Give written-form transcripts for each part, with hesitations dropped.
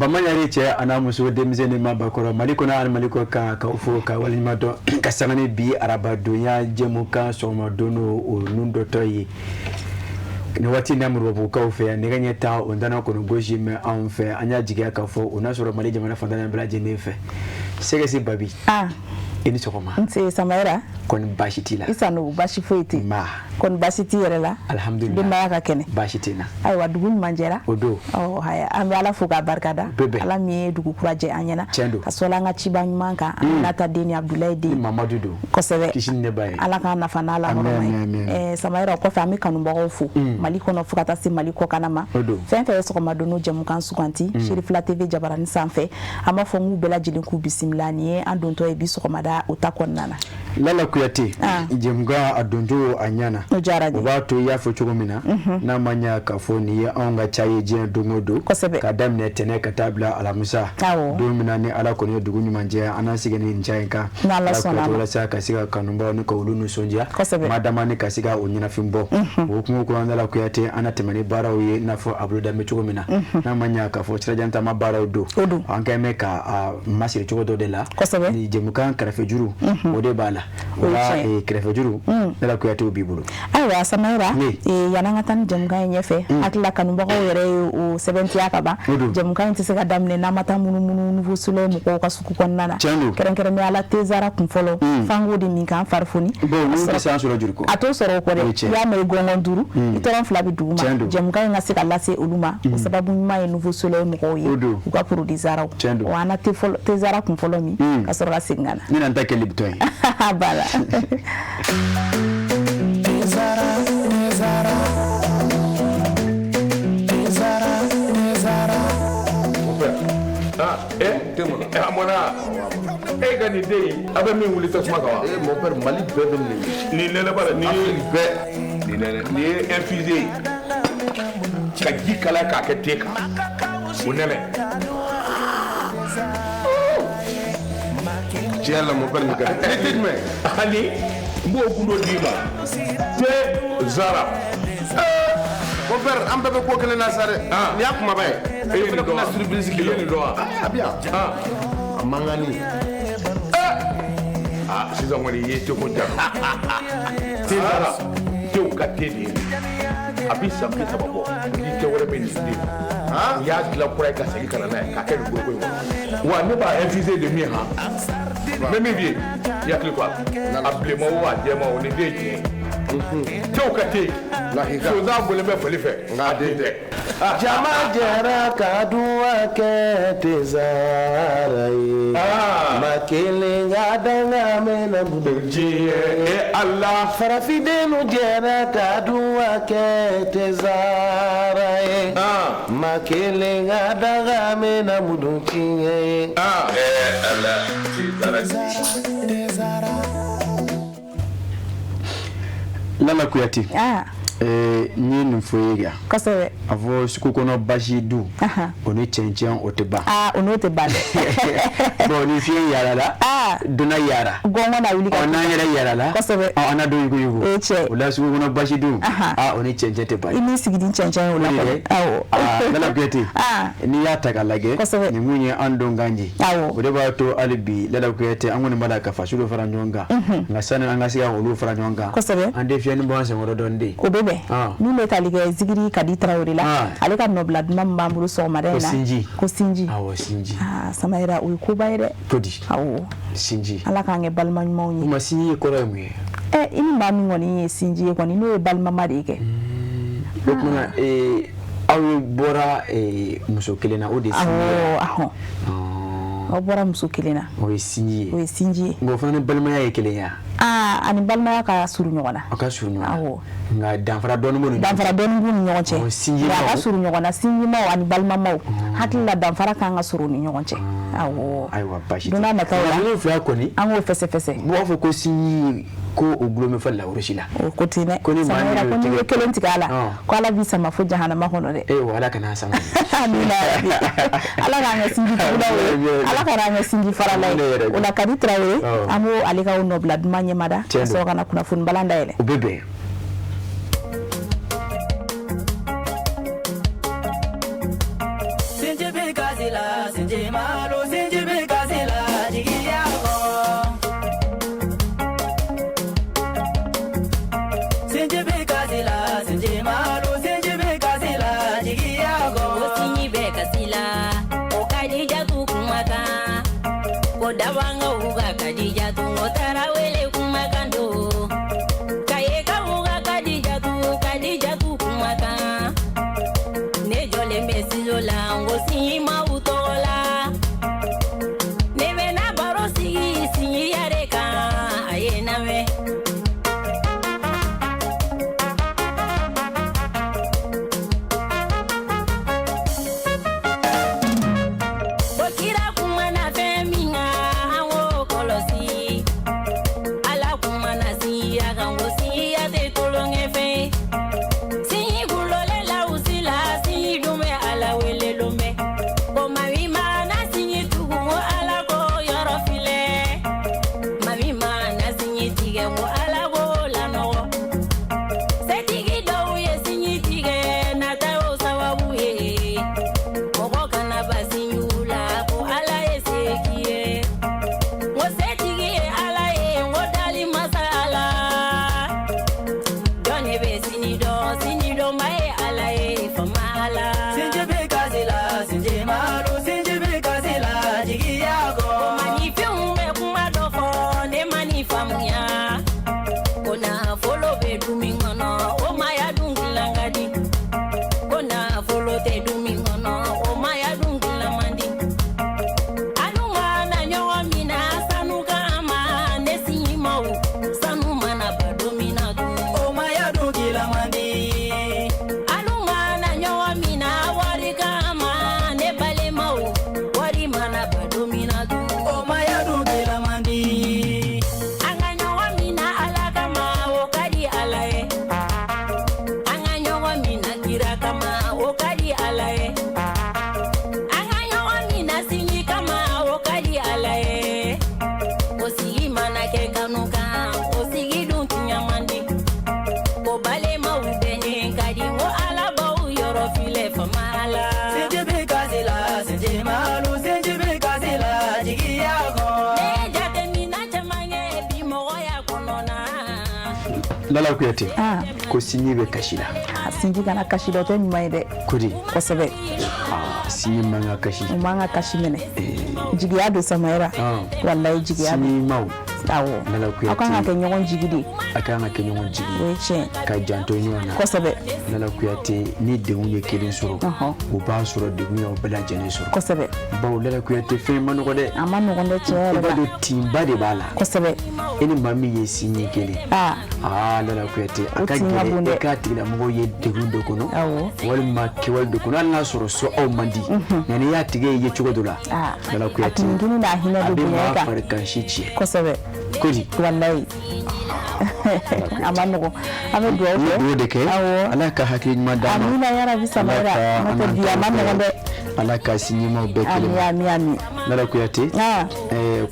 Bamaɲare cɛ a n'a muso, denmisɛn ni maabakɔrɔ, Mali kɔnɔ ani Mali kɔ kan, k'aw fo ka waleɲuman dɔn ka sanga ni bi arabadonya jɛmukan sɔgɔma don o nun dɔtɔ ye nin waati na Moribabugukaw fɛ yan. Nɛgɛ ɲɛ 10 o ntana kɔni gosi mɛ anw fɛ. An y'a jigiya k'a fɔ o n'a sɔrɔ Mali jamana fantan bɛɛ lajɛlen fɛ. Sɛgɛsi Babi, i ni sɔgɔma. Nse Samayira. Kɔni baasi t'i la? I sanu, baasi foyi tɛ. Ma Kɔni baasi t'i yɛrɛ la? Alhamdulillah. Denbaya ka kɛnɛ? Baasi tɛ n na. Ayiwa, dugu ɲuman jɛra. O don. Ɔ haya, an bɛ Ala fo k'a barikada. Bɛɛ bɛn. Ala min ye dugu kura jɛ an ɲɛna. Tiɲɛ don. Ka sɔli an ka ciba ɲuman kan, Aminata den ni Abudulayi den. Mamadu don. Kosɛbɛ. Kisi ni nɛɛma ye. Ala k'an nafa n'a la hɔrɔma Amin, amin. ye. Samayira, o kɔfɛ an bɛ kanubagaw fo Mali kɔnɔ fo ka taa se Mali kɔkanna ma. O don. Fɛn fɛn ye sɔgɔma don jɛmukan suganti Serifila TV jabarani sanfɛ, an b'a fɔ n k'u bɛɛ lajɛlen k'u bisimila. Nin ye an dontɔ ye bi sɔgɔmada o ta kɔnɔna na. Lala Kuyate, jɛmukan a doncogo a ɲɛna. O diyara n ye. O b'a to i y'a fɔ cogo min na, n'a ma ɲɛ k'a fɔ nin ye anw ka ca ye diɲɛ don o don. Kosɛbɛ. Ka daminɛ tɛnɛ ka taa bila alamisa. Awɔ. Don min na ni Ala kɔni ye dugu ɲuman jɛ, an n'an sigi ni nin ca in kan. N'Ala sɔnna a ma. Walasa ka se ka kanubaw ni ka olu nisɔndiya. Kosɛbɛ. Madama ni ka se ka o ɲɛnafin bɔ. O hukumu kɔnɔna la Kuyate, an na tɛmɛ ni baaraw ye i n'a fɔ a bolo danbɛ cogo min na. N'a ma ɲɛ k'a fɔ sirajan taama baaraw don. O don. An kɛn bɛ ka a masiri cogo dɔ de la. Kosɛbɛ. Ni jɛmukan kɛrɛfɛjuru, o de b'a la. O O ye la tiɲɛ ye. Kɛrɛfɛjuru, Lala Kuyate, o b'i bolo. Ayiwa Samayira, Oui. Yan'an ka taa ni jɛmukan in ɲɛfɛ, hakilila kanubagaw yɛrɛ ye o sɛbɛntiya ka ban. O don. Jɛmukan in tɛ se ka daminɛ n'an ma taa munumunu Nouveau Soleil mɔgɔw ka sugu kɔnɔna na. Tiɲɛ don. Kɛrɛnkɛrɛnnenya la Tezara kun fɔlɔ, f'an k'o de min k'an fari foni. Bon, olu tɛ se an sɔrɔ juru kɔ. A t'o sɔrɔ o kɔ O ye dɛ. tiɲɛ. I y'a mɛn gɔngɔn duuru, i tɔrɔn fila bɛ dugu ma. Tiɲɛ don. Jɛmukan in ka se ka lase olu ma, o sababu ɲuman ye Nouveau Soleil mɔgɔw ye. O don. U ka produit Zaraw. Tiɲɛ don. Wa an na te fɔlɔ, Tezara kun fɔlɔ min, ka sɔrɔ ka segin ka na. Ne na n ta kɛ Lipton ye. Bala. Zara, Zara, Zara, Zara. Ah, eh, a mɔna e ka nin den in, a bɛ min wuli tasuma kan wa? Eh, mon père, Mali bɛɛ bɛ nin ye. Nin nɛnɛ ba la, nin ye Afrique bɛɛ. Nin nɛnɛ, nin ye infusé ye ka ji kalaya k'a kɛ te kan, o nɛnɛ. Tiɲɛ yɛrɛ la, mon père, nin ka di. Nin te jumɛn ye? Ani n b'o gundo d'i ma, te Zara. Mon père, an bɛɛ bɛ ko kelen na sa dɛ. Ah. Nin y'a kumaba ye. E ye nin fana dɔn kun wa? na surprise k'i I ye nin dɔn wa? Ah, a bɛ yan. Ah. A mankanni. Ah, sisan kɔni i ye teko ja. Te Zara, tew ka te de ye nin ye. A bɛ san 30 bɔ ni te wɛrɛ bɛ nin den. N y'a dilan kura ye ka segin ka na n'a ye k'a kɛ nin foroko in kɔnɔ. Wa ne b'a infusé de min han, n bɛ min f'i ye, i hakili to a la. A bilenman o, a jɛman o, nin den ye tiɲɛ ye. Tew ka te. Lahika. Sonsan bɔlen bɛ fali fɛ. Nka a den tɛ. Jama jɛra ka duwa kɛ Tezara ye. Ah. Ma kelen ka danga mɛnna budu. Diɲɛ e Ala. Farafindenw jɛra ka duwa kɛ Tezara ye. Ah. Ma kelen ka danga mɛnna budu tiɲɛ ye. Ah. Eh, Ala, te Zara. Zara. Lala Kuyate, Ah, n ye nin fɔ ye yan. kosɛbɛ. A fɔ sugu kɔnɔ basi du, Ahan. o ni cɛncɛn o tɛ ban. Ah, o n'o tɛ ban dɛ. Bon, ni fiɲɛ yaarala, Ah. donna yaara. Gɔngɔn na wuli ka Ɔ, n'an yɛrɛ yaarala, Kosɛbɛ. ɔ, an na don yugu yugu. O ye tiɲɛ ye. O la sugu kɔnɔ basi du, Ahan. ah, o ni cɛncɛn tɛ ban. I n'i sigi ni cɛncɛn ye o la O de kɔni. dɛ. Awɔ. Ah, Lala Kuyate, Ah. n'i y'a ta k'a lajɛ, Kosɛbɛ. nin kun ye an don kan ye. Awɔ. O de b'a to hali bi Lala Kuyate, an kɔni b'a la ka faso dɔ fara ɲɔgɔn kan. Nka sani an ka se ka olu fara ɲɔgɔn kan, Kosɛbɛ. an tɛ fiɲɛni bɔ an senkɔrɔ dɔɔni de. O bɛ bɛn. Ah. Min bɛ tali kɛ zikiri Kadi Tarawele la, Ah. ale ka nɔbila duman min b'an bolo sɔgɔmada in Ko na. sinji. Ko sinji. Awɔ, sinji. Ah, Samayira, o ye koba ye dɛ. Ko di? Awɔ. Sinji. Ala k'an kɛ balima ɲumanw ye. Kuma sinji kɔrɔ ye mun ye? Ɛ, i ni maa min kɔni ye sinji ye kɔni, n'o ye balimama de ye kɛ. O tuma aw bɔra muso kelen na, o de ye sinji ye. Awɔ, ahɔn. Aw bɔra muso kelen na. O ye sinji ye. O ye sinji ye. Nka o fana ni balimaya ye kelen ye wa? Aa, ani balimaya ka surun ɲɔgɔn na. Aw ka surun ɲɔgɔn na. Awɔ. Nka danfara dɔɔni b'u ni ɲɔgɔn cɛ. Danfara dɔɔni b'u ni ɲɔgɔn cɛ. Awɔ, sinjimaw. Nka a ka surun ɲɔgɔn na, sinjimaw ani balimamaw. Hakili la danfara kan ka sɔrɔ u ni ɲɔgɔn cɛ. Awɔ. Ayiwa, baasi tɛ. Don n'a nataw la. Nka ninnu fila kɔni. An k'o fɛsɛfɛsɛ. U b'a fɔ ko sinji ko o gulon bɛ fɔ lawurusi la. O ko ten dɛ. Ko ni maa min Samayira, y'o ko n'i ye tigɛ. kelen tigɛ a la, Ɔn. ko Ala b'i sama fo jahanama kɔnɔ dɛ. Ee, Ala kana sama. Amina yarabi. Ala k'an kɛ sinji tugulaw ye. Ala kan'an kɛ sinji farala ye. O la Kadi Tarawele, Awɔ. an b'o ale ka o nɔbila duman ɲɛmada. Tiɲɛ Ka don. sɔrɔ ka na kunnafoni balan dayɛlɛ. O bɛ bɛn. Sinji bɛ kasi la. Sinji malo sinji bɛ kasi la jigiya kɔ. Sinji bɛ kasi la sinji malo sinji bɛ kasi la jigiya kɔ. Ko sinji bɛ kasi la o Kadijatu kumakan ko dabankaw ka Kadijatu o Tarawele kumakan don Kayekaw ka Kadijatu Kadijatu kumakan ne jɔlen bɛ studio la n ko sinji maaw tɔgɔ la ne bɛna baro sigi sinjiya de kan a ye n lamɛn. Ko kira kumana fɛn min kan an k'o kɔlɔsi Ala kumana sinjiya kan ko sinjiya tɛ tulonkɛfɛn ye sinji gulonlen lawusi la sinji dun bɛ Ala wele lon bɛɛ ko maa min mana sinji tugu ko Ala k'o yɔrɔ filɛ maa min mana sinji tigɛ ko Ala k'o lanɔgɔ setigi dɔw ye sinji tigɛ nata y'o sababu ye mɔgɔ kana ban sinjiw la ko Ala ye se k'i ye n ko setigi ye Ala ye n ko dali masa Ala jɔn de bɛ sini dɔn sini dɔnba ye Ala ye fama Ala. Sinji bɛ kasi la sinji malo sinji bɛ kasi la jigiya kɔ. Maninfinw bɛ kuma dɔ fɔ ne ma nin faamuya ko nafolo bɛ du min kɔnɔ o maaya dun dilan ka di ko nafolo tɛ du min kɔnɔ o maaya dun dilan man di alu mana ɲɔgɔn minɛ sanu kama ne sinjimaw sanu mana ban don min na dun O maya dun kila man di. alu mana ɲɔgɔn minɛ wari kama ne balimaw wari mana ban don min na dun. O maya dun kila man di. An ka ɲɔgɔn minɛ Ala kama o ka di Ala ye an ka ɲɔgɔn minɛ kira kama o ka di Ala ye an ka ɲɔgɔn minɛ sinji kama o ka di Ala ye o sigi mana kɛ kanu kan o sigi dun tiɲɛ man di ko balimaw bɛnnen ka di ko Ala b'aw yɔrɔ filɛ fama la. Sinji bɛ kasi la sinji malo sinji bɛ kasi la jigiya kɔ. Ne ye jateminɛ caman kɛ bi mɔgɔya kɔnɔna. Lala Kuyate Ah. ko sinji bɛ kasi la A sinji kana kasi dɛ o tɛ ɲuman ye dɛ ko di kosɛbɛ aa sinji man ka kasi o man ka kasi minɛ jigiya don Samayira Ah. walayi jigiya don sinji maw awɔ Lala aw kan ka Kuyate kɛ ɲɔgɔn jigi de a kan ka kɛ ɲɔgɔn jigi o ye tiɲɛ ka janto ɲɔgɔn na kosɛbɛ Lala Kuyate ni degun ye kelen sɔrɔ Ɔhɔn. o b'a sɔrɔ degun y'aw bɛɛ lajɛlen sɔrɔ kosɛbɛ bawo Lala Kuyate fɛn ma nɔgɔ dɛ a ma nɔgɔn dɛ tiɲɛ i yɛrɛ b'a la dɔn tinba de b'a la kosɛbɛ e ni maa min ye sinji kelen aa aa Lala Kuyate a O ka tin ka bon gɛlɛn dɛ. e k'a tigilamɔgɔ ye degun dɔ kɔnɔ Awɔ. walima kɛwale dɔ kɔnɔ hali n'a sɔrɔ so aw man di nka n'i y'a tigi ye cogo dɔ la aa Lala a Kuyate tinitini n'a hinɛ a bɛ bɛ bonya maa e kan farikansi tiɲɛ kosɛbɛ ko di walayi a ma nɔgɔn an bɛ dugawu n ye kɛ dugawu de kɛ awɔ Ala ka hakili ɲuman d'an ma amina yarabi Samayira Ala n'o ka tɛ bi a ma nɔgɔn dɛ Ala ka sinjimaw bɛɛ kelen ami ma ami ami Lala Kuyate Ah.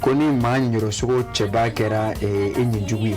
ko ni maa ɲɔrɔsogo cɛba kɛra e ɲinjugu ye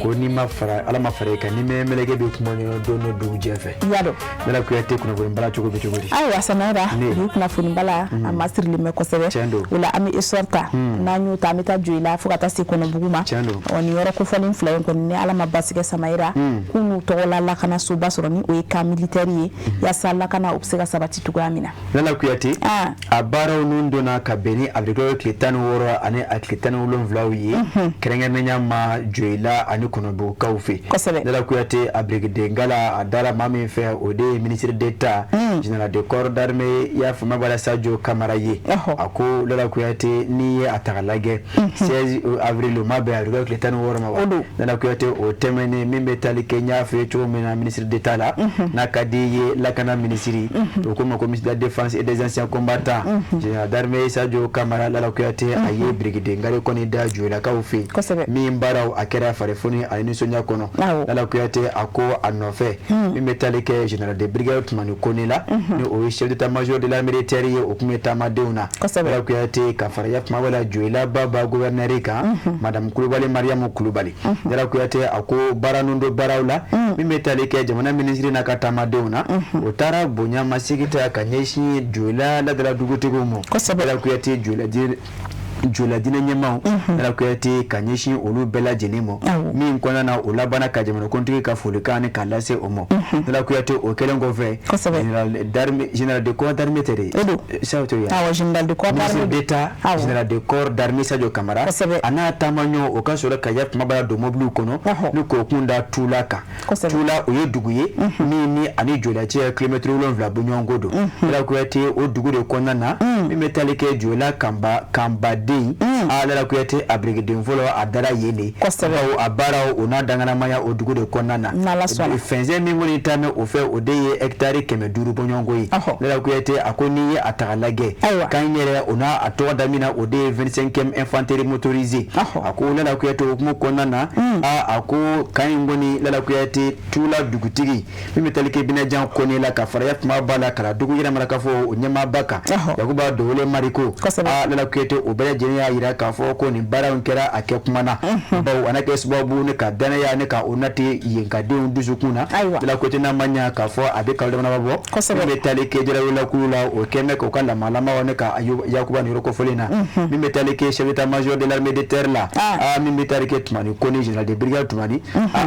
ko ni ma fara Ala ma fara i kan ni mɛ mɛlɛkɛ bɛ kuma ɲɔgɔn don n'o dugujɛ fɛ i y'a dɔn Lala Kuyate kunnafoni bala cogo bɛ cogo di ayiwa Samayira Ne. bi kunnafoni bala a masirilen bɛ kosɛbɛ Tiɲɛ don. o la an bɛ histoire ta n'an y'o ta an bɛ taa Joyila fo ka taa se Kɔnɔbugu ma Tiɲɛ don. ɔ nin yɔrɔ kofɔlen fila in kɔni ni Ala ma basi kɛ Samayira k'u n'u tɔgɔla lakanasoba sɔrɔ ni o ye camp militaire ye yaasa lakana o bɛ se ka sabati cogoya min na Lala Kuyate Ah. a baaraw nun donna ka bɛn ni avril tile 16 ani a tile 17 ye kɛrɛnkɛrɛnnenya ma Joyila ani Kɔnɔbugukaw fɛ Kosɛbɛ. Lala Kuyate a birikidengala a dara maa min fɛ o de ye ministre d'État général de corps d'armée i y'a faamuya b'a la Sadio Kamara ye Ɔhɔ. a ko Lala Kuyate n'i ye a ta k'a lajɛ 16 avril o ma bɛn avril tile 16 ma wa O don. Lala Kuyate o tɛmɛnen min bɛ tali kɛ n y'a f'i ye cogo min na ministre d'État la n'a ka di i ye lakana minisiri o ko ma ko ministre de la défense et des anciens combattants général d'armée Sadio Kamara Lala Kuyate a ye ye birikiden gari kɔni da Joyilakaw fɛ yen, min baaraw a kɛra farifoni ani nisɔndiya kɔnɔ. Lala Kuyate a ko a nɔfɛ min bɛ tali kɛ général de brigade Tumani Kone la, ni o ye chef d'état-major de l'armée de terre ye, o tun bɛ taamadenw na. Lala Kuyate ka fara ya kuma la Joyila ba gouverneur kan, madame Kulubali Mariamu Kulubali. Lala Kuyate a ko baara ninnu don baaraw la min bɛ tali kɛ jamana minisiri n'a ka taamadenw na, o taara bonya masigi ta ka ɲɛsin Joyila ladala dugutigiw ma. Lala Kuyate Joyila diinɛ ɲɛmaaw, Lala Kuyate ka ɲɛsin olu bɛɛ lajɛlen ma, min kɔnɔna na o labanna ka jamanakuntigi ka folikan ni k'a lase o ma. Lala Kuyate o kɛlen kɔfɛ, général de corps d'armée tɛ de général de corps d'armée d'État, général de corps d'armée Sadio Kamara a n'a taamaɲɔgɔn o ka sɔrɔ ka ya kumaba don mobiliw kɔnɔ ni k'o kun da Tula kan. Tula o ye dugu ye min ni ani Joyila cɛ kilomɛtiri 7 bɔɲɔgɔnko don. Lala Kuyate o dugu de kɔnɔna na min bɛ tali kɛ Joyila kanbaden, a Lala Kuyate a birikiden fɔlɔ a dara yen de, bawo a baaraw o n'a danganamaya o dugu de kɔnɔna na. Fɛnsɛn min kɔni taa mɛn o fɛ, o de ye hectare 500 bɔɲɔgɔnko ye. Lala Kuyate a ko n'i ye a ta k'a lajɛ kan yɛrɛ o n'a a tɔgɔ da min na, o de ye 25e infanterie motorisée. A ko Lala Kuyate o hukumu kɔnɔna na, a ko kan in kɔni Lala Kuyate Tula dugutigi min bɛ tali kɛ Binajan Kone la ka fara ya kuma ba la Kaladugu yɛrɛmarakafo o ɲɛmaaba kan, Yakuba Dowole Mariko. Lala Kuyate o bɛɛ lajɛlen y'a jira k'a fɔ ko nin baara in kɛra a kɛ kuma na, bawo a na kɛ sababu ne ka danaya ne ka o nati yen ka denw dusukun na. Lala Kuyate n'a ma ɲa k'a fɔ a bɛ kalo damadɔ bɔ min bɛ tali kɛ Jarawelakulu la, o kɛn bɛ k'o ka lamalamaw ne ka Yakuba nin yɔrɔ kofɔlen na. Min bɛ tali kɛ chef d'état-major de l'armée de terre la, min bɛ tali kɛ Tumani Kone, général de brigade Tumani,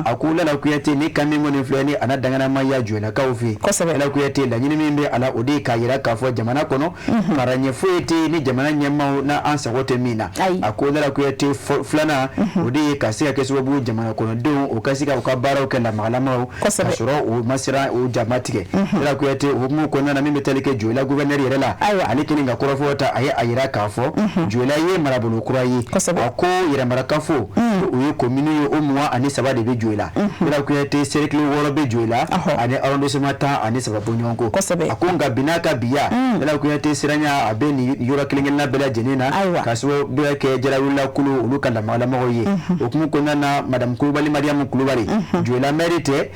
a ko Lala Kuyate ni kan min kɔni filɛ ni a na danganamaya Joyilakaw fɛ yen. Lala Kuyate laɲini min bɛ a la, o de ye k'a jira k'a fɔ jamana kɔnɔ mara ɲɛ foyi tɛ ni jamana ɲɛmaaw na an sago tɛ min na. A ko Lala Kuyate filanan, o de ye ka se ka kɛ sababu jamana kɔnɔdenw o ka se ka u ka baaraw kɛ lamagalamaw ka sɔrɔ o ma siran o jama tigɛ. Lala Kuyate o hukumu kɔnɔna na, min bɛ tali kɛ Joyila gouverneur yɛrɛ la, ale kelen ka kɔrɔfɔ ta, a ye a jira k'a fɔ Joyila ye marabolo kura ye. A ko yɛrɛmarakafo o ye commune ye, o 23 de bɛ Joyila. Lala Kuyate cercle 6 bɛ Joyila ani arrondissement 13 bɔɲɔgɔnko. A ko nka bi n'a ka biya, Lala Kuyate siranya a bɛ nin yɔrɔ kelen kelenna bɛɛ lajɛlen na ka sababuya kɛ Jarawelakulu olu ka lamagalamaw ye. O hukumu kɔnɔna na, madame Kulubali Mariamu Kulubali, Joyila maire tɛ,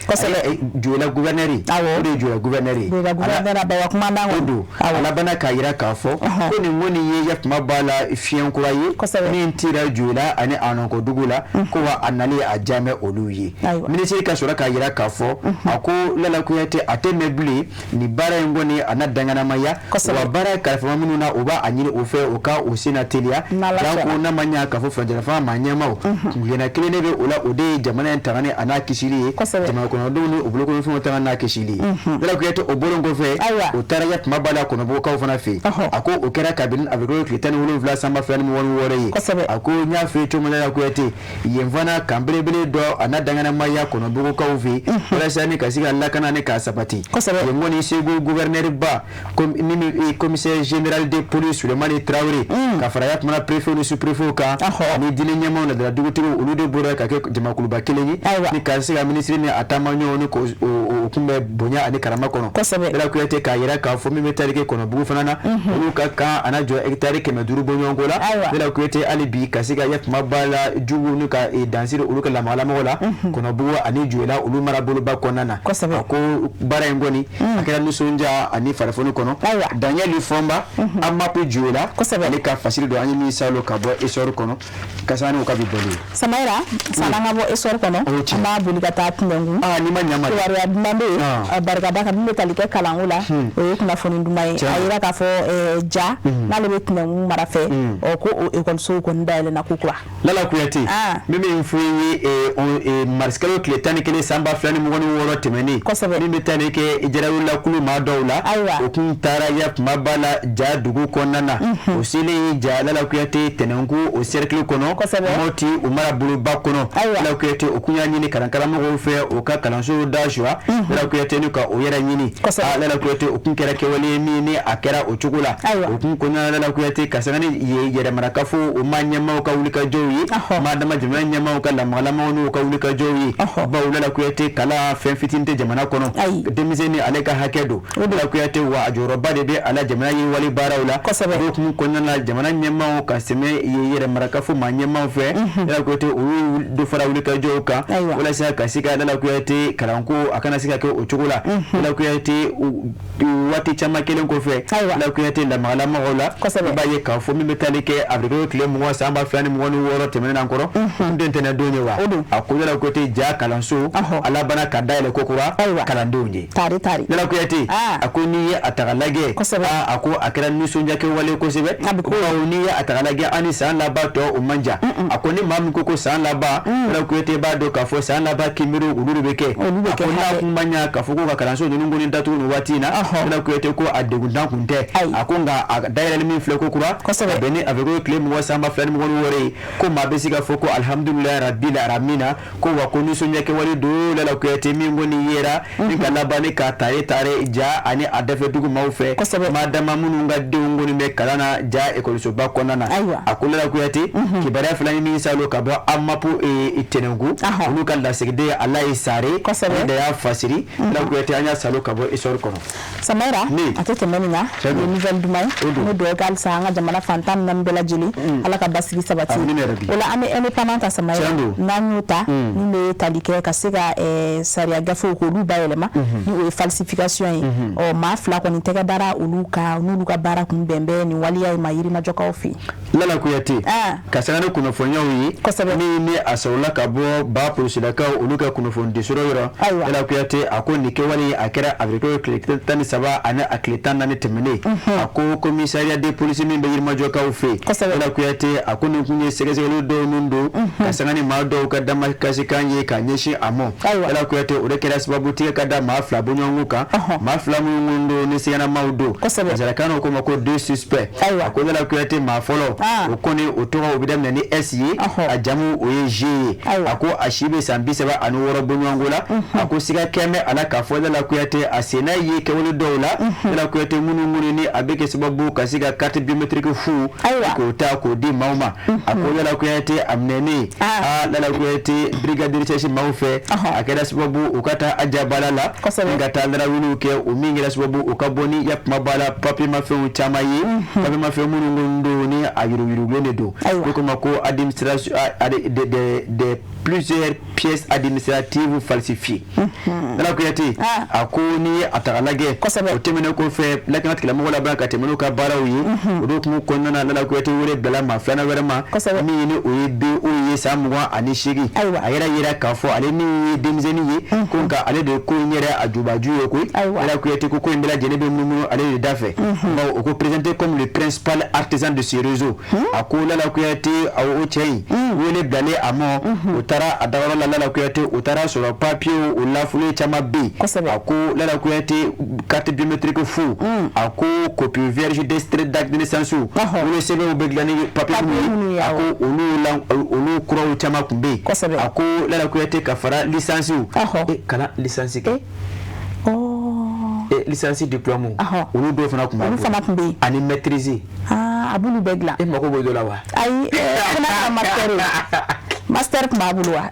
Joyila gouverneur, o de ye Joyila gouverneur ye, o don. A labanna k'a jira k'a fɔ ko nin kɔni ye yakuma b'a la fiɲɛ kura ye min tira Joyila ani a nɔnkɔdugu la, ko wa a nalen a diya bɛ olu ye. Minisiri ka sɔrɔ k'a jira k'a fɔ a ko Lala Kuyate a tɛ mɛn bilen nin baara in kɔni a na danganamaya, wa baara kalifama minnu na u b'a ɲini o fɛ u ka o sen teliya, janko n'a ma ɲa k'a fɔ furancɛlafanga maa ɲɛmaaw kuntilenna kelen de bɛ o la, o de ye jamana in tangani a n'a kisili ye, jamana kɔnɔdenw ni u bolokɔnɔfɛnw tanga n'a kisili ye. Lala Kuyate o bɔlen kɔfɛ, o taara ya kuma ba la Kɔnɔbugukaw fana fɛ yen. A ko o kɛra kabini avril tile 17 san 2026 ye. A ko n y'a f'i ye cogo min na, Lala Kuyate yen fana kan belebele dɔ a n'a danganamaya Kɔnɔbugukaw fɛ yen walasa ni ka se ka lakana ni k'a sabati. Yen kɔni Segu gouverneur ba commissaire général de police Sulemani Traoré ka fara ya kumana préfet ni sous-préfet kan ani diinɛ ɲɛmaaw ladala dugutigiw, olu de bɔra ka kɛ jamakuluba kelen ye ni ka se ka minisiri ni a taamaɲɔgɔnw ni k'o kunbɛn bonya ani karama kɔnɔ. Lala Kuyate k'a jira k'a fɔ min bɛ tali kɛ Kɔnɔbugu fana na, olu ka kan a n'a jɔ hectare 500 bɔɲɔgɔnko la. Lala Kuyate hali bi ka se ka ya kuma ba la jugu ni ka dansiri olu ka lamagalamaw la Kɔnɔbugu ani Joyila olu maraboloba kɔnɔna na. A ko baara in kɔni a kɛra nisɔndiya ani farifoni kɔnɔ. Daniel Fɔnba AMAP Joyila ale ka fasiri don an ye min salo ka bɔ Essor kɔnɔ ka sanga ni o ka bi bɔli ye. Samayira, sanni an ka bɔ Essor kɔnɔ, an b'a boli ka taa Tɛnɛnkun. N'i ma ɲa ma dɛ. Kibaruya duman bɛ yen, barikada kan min bɛ tali kɛ kalanko la, o ye kunnafoni duman ye. A yira k'a fɔ ja n'ale bɛ Tɛnɛnkun mara fɛ, ɔ ko o ekɔlisow kɔni dayɛlɛnna ko kura. Lala Kuyate, min bɛ fɔ ye mars kalo tile 11 san 2026 tɛmɛnen, min bɛ tali kɛ Jarawelakulu maa dɔw la, o kun taara ya kuma ba la ja dugu kɔnɔna na. O selen ja Lala Kuyate Tɛnɛnkun o cercle kɔnɔ, Mɔti o maraboloba kɔnɔ, Lala Kuyate o kun y'a ɲini kalankaramɔgɔw fɛ o ka kalansow da suwa. Lala Kuyate ni ka o yɛrɛ ɲini. Lala Kuyate o kun kɛra kɛwale ye min ni a kɛra o cogo la. O kun kɔnɔna Lala Kuyate ka sanga ni yɛrɛmarakafo o maa ɲɛmaaw ka wulikajɔw ye, maa dama jamana ɲɛmaaw ka lamagalamaw n'u ka wulikajɔw ye, bawo Lala Kuyate kalan fɛn fitinin tɛ jamana kɔnɔ, denmisɛnnin ale ka hakɛ don. Lala Kuyate wa a jɔyɔrɔba de bɛ a la jamana yiriwali baaraw la. O hukumu kɔnɔna na jamana ɲɛmaaw ɲɛmaaw ka sɛmɛ yɛrɛ marakafo maa ɲɛmaaw fɛ. Lala Kuyate, olu dɔ fara wulikajɔw kan walasa ka se ka, Lala Kuyate, kalanko a kana se ka kɛ o cogo la. Lala Kuyate, waati caman kelen kɔfɛ, Lala Kuyate, lamagalamɔgɔw la, i b'a ye k'a fɔ min bɛ taali kɛ avril tile 20 san 2026 tɛmɛnen an kɔrɔ, kun tɛ ntɛnɛn don ye wa. A ko Lala Kuyate, ja kalanso a labanna ka dayɛlɛ ko kura kalandenw ye. Tari tari. Lala Kuyate, a ko n'i ye a ta k'a lajɛ, a ko a kɛra nisɔndiyakɛwale kosɛbɛ, bawo n'i ye a ta k'a lajɛ, an ni san laban tɔ o man jan. A ko ni maa min ko san laban, Lala Kuyate, b'a dɔn k'a fɔ san laban kinbiriw olu de bɛ kɛ. A ko n'a kun ma ɲa k'a fɔ ko ka kalanso ninnu kɔni datugu nin waati in na, Lala Kuyate, ko a deguntan kun tɛ. A ko nka a dayɛlɛli min filɛ ko kura ka bɛn ni avril tile 20 san 2026 ye, ko maa bɛ se ka fɔ ko alihamudulilayi rabil alamina, ko wa ko nisɔndiyakɛwale don, Lala Kuyate, min kɔni yera ni ka laban ni ka tare tare ja ani a dafɛ dugu maaw fɛ, maa dama minnu ka denw kɔni bɛ kalan na ja ekɔlisoba kɔnɔna na. A ko Lala Kuyate, kibaruya fila ni min salo ka bɔ AMAP Tɛnɛnku, olu ka lasigiden Alayi Sare de y'a fasiri. Lala Kuyate, an y'a salo ka bɔ histoire kɔnɔ. Samayira, a tɛ tɛmɛ nin kan. Nin ye nouvelle duman ye. An bɛ dugawu kɛ halisa an ka jamana fan 14 bɛɛ lajɛlen, Ala ka basigi sabati. O la an bɛ Indépendant ta, Samayira. N'an y'o ta, min bɛ tali kɛ ka se ka sariya gafew k'olu bayɛlɛma, ni o ye falsification ye, ɔ maa fila kɔni tɛgɛ dara olu kan, n'olu ka baara kun bɛn bɛ nin waleya in ma Yirimajɔkaw fɛ yen. Lala Kuyate, ka sanga ni kunnafoniyaw ye min ni a sɔrɔla ka bɔ ba porosilakaw olu ka kunnafoni sɔrɔ yɔrɔ, Lala Kuyate, a ko nin kɛwale a kɛra avril tile 13 ani a tile 14 tɛmɛnen. A ko commissariat de police min bɛ Yirimajɔkaw fɛ yen, Lala Kuyate, a ko nin kun ye sɛgɛsɛgɛli dɔw min don ka sanga ni maa dɔw ka damakasikan ye ka ɲɛsin a ma. Lala Kuyate, o de kɛra sababu tigɛ ka da maa fila bɔɲɔgɔnko kan, maa fila minnu don ni siganamaw don, nansarakan ko ma ko deux suspects. A ko Lala Kuyate, maa fɔlɔ o kɔni, o tɔgɔ o bɛ daminɛ ni S ye, a jamu o ye G ye. A ko a si bɛ san 36 bɔɲɔgɔnko la. A ko siga kɛn bɛ a la k'a fɔ, Lala Kuyate, a senna ye kɛwale dɔw la, Lala Kuyate, minnu minnu ni a bɛ kɛ sababu ka se ka carte biométrique fu k'o ta k'o di maaw ma. A ko Lala Kuyate, a minɛnen aa, Lala Kuyate, brigade de recherche maaw fɛ, a kɛra sababu u ka taa a jabala la ni ka taa larawuliw kɛ, o min kɛra sababu u ka bɔ ni yakuma b'a la papier mafɛnw caman ye, papier mafɛn minnu don ni a yuruguyurugulen de don. Ko ma ko administration de plusieurs pièces administratives falsifiées. Lala Kuyate, a ko ni a taga lajɛ, o tɛmɛnen kɔfɛ, lakana tigilamɔgɔw laban ka tɛmɛ n'u ka baaraw ye. O de hukumu kɔnɔna na, Lala Kuyate, wele bila maa filanan wɛrɛ ma, min ni o ye BO ye, san 28. A yɛrɛ yira k'a fɔ ale min ye denmisɛnnin ye, ko nka ale de ko in yɛrɛ a jubaju ye koyi. Lala Kuyate ko in bɛɛ lajɛlen bɛ munumunu ale de da fɛ, bawo o ko présenté comme le principal artisan de ce réseau. A ko Lala Kuyate, o cɛ in wele bilalen a ma, o taara a dayɔrɔ la. Lala Kuyate, o taara sɔrɔ papier o lafolo caman bɛ yen. A ko Lala Kuyate, carte biométrique fu, a ko copie vierge d'extrait d'acte de naissance, wolo sɛbɛnw bɛ dilan ni papier minnu ye, a ko olu la olu kuraw caman tun bɛ yen. A ko Lala Kuyate, ka fara licence kalan licence kɛ, licence diplôme, olu dɔw fana tun b'a bolo, ani maîtrise. A b'olu bɛɛ dilan. E mako b'o dɔ la wa? Ayi, fana ka master ye, master tun b'a bolo wa?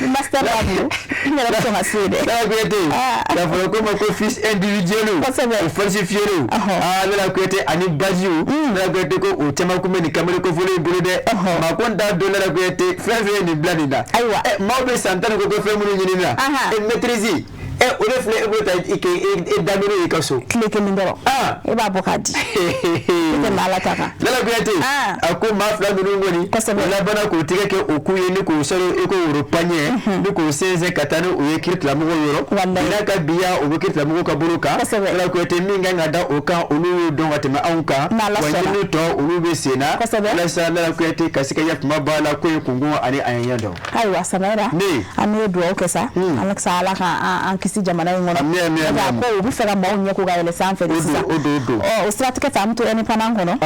Ni master b'a bolo, n yɛrɛ bɛ sɔn ka se yen dɛ. Lala Kuyate, k'a fɔ ko ma ko fiche individuelle o falsifié, aa Lala Kuyate, ani badge, Lala Kuyate, ko o caman kun bɛ nin kamalen kofɔlen in bolo dɛ. Maa ko n t'a dɔn, Lala Kuyate, fɛn fɛn ye nin bila nin na. Maaw bɛ san 10 ni kɔ ko fɛn minnu ɲini na, maîtrise, o de filɛ e b'o ta i kɛ e daminɛ i ka so. Tile kelen dɔrɔn, e b'a bɔ k'a di, e tɛmɛ Ala ta kan. Lala Kuyate, a ko maa fila ninnu kɔni, o labanna k'o tigɛ kɛ o k'u ye ni k'o sɔrɔ i ko woro paɲɛ ni k'o sɛnsɛn ka taa ni o ye kiiritigɛlamɔgɔw yɔrɔ. N'a ka biya o bɛ kiiritigɛlamɔgɔw ka bolo kan. Lala Kuyate, min kan ka da o kan, olu y'o dɔn ka tɛmɛ anw kan, wa ɲinini tɔ olu bɛ sen na walasa, Lala Kuyate, ka se ka yakuma b'a la ko in kunkun ani a ɲɛ dɔn. Ayiwa Samayira, an bɛ dugawu kɛ sa, Ala sa Ala ka an kisi jamana in kɔnɔ. A ko u bɛ fɛ ka maaw ɲɛ ko ka yɛlɛ sanfɛ de sisan. Ɔ o siratigɛ fɛ, an bɛ to Indépendant kɔnɔ,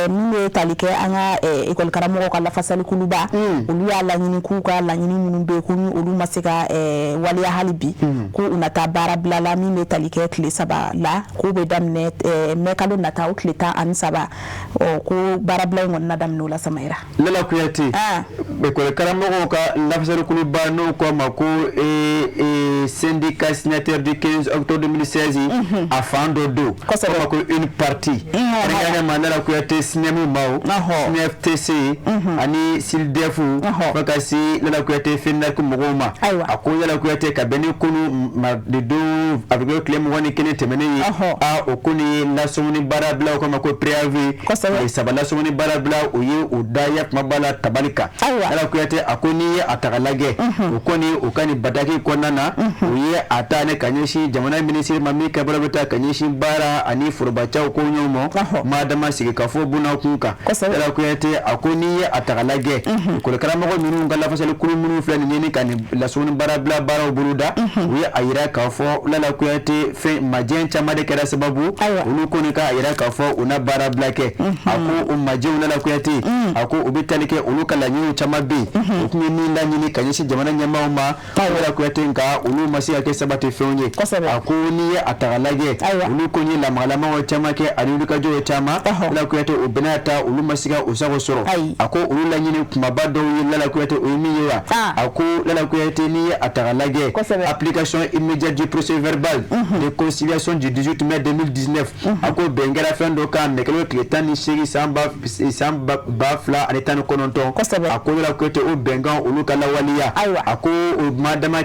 min bɛ tali kɛ an ka ekɔli karamɔgɔw ka lafasali kuluba, olu y'a laɲini k'u ka laɲini minnu bɛ yen, ko ni olu ma se ka waleya hali bi, ko u na taa baara bila la min bɛ tali kɛ tile 3 la, k'o bɛ daminɛ mɛ kalo nata o tile 13. Ɔ ko baarabila in kɔni na daminɛ o la, Samayira. Lala Kuyate, ekɔli karamɔgɔw ka lafasali kuluba, n'o ko a ma ko Syndicat signataire du 15 octobre 2016, a fan dɔ don, kosɛbɛ, ko une partie, kɛrɛnkɛrɛnnenya ma Lala Kuyate SNEM maaw, SNEFTC ani SYLDEF, fo ka se Lala Kuyate FENAC mɔgɔw ma. A ko Lala Kuyate, ka bɛn ni kunu don avril tile 21 tɛmɛnen ye, a o ko ni lasɔmuni baara bila, o kama ko préavis 3 lasɔmuni baara bila, o ye o da ya kuma ba la tabali kan. Lala Kuyate a ko n'i ye a ta k'a lajɛ, o kɔni o ka nin bataki kɔnɔna na, o ye a ta ne ka ɲɛsin jamana minisiri ma min ka baara bɛ taa ka ɲɛsin baara ani forobacaw ko ɲɔgɔn ma, maa dama sigi ka fɔ buna kun kan. Lala Kuyate a ko n'i ye a ta k'a lajɛ, ekɔli karamɔgɔ ninnu ka lafasali kulu minnu filɛ nin ye ni ka nin lasɔmuni baara bila baaraw boloda, u ye a yira k'a fɔ Lala Kuyate fɛn majɛ caman de kɛra sababu olu kɔni k'a yira k'a fɔ u na baara bila kɛ. A ko o majɛw, Lala Kuyate a ko u bɛ tali kɛ olu ka laɲiniw caman bɛ yen, u tun ye min laɲini ka ɲɛsin jamana ɲɛmaaw ma, Lala Kuyate, nka olu ma se ka kɛ sabati fɛnw ye. A ko n'i ye a ta k'a lajɛ, olu ko ye lamagalamaw caman kɛ ani wulikajɔw caman, Lala Kuyate, o bɛn'a ta olu ma se ka o sago sɔrɔ. A ko olu laɲini kumaba dɔw ye, Lala Kuyate, o ye min ye wa, a ko Lala Kuyate, n'i ye a ta k'a lajɛ, application immédiate du procès verbal de conciliation du 18 mai 2019. A ko bɛn kɛra fɛn dɔ kan mɛkalo tile 18 san 2019. A ko Lala Kuyate, o bɛnkan olu ka lawaleya. A ko o ma dama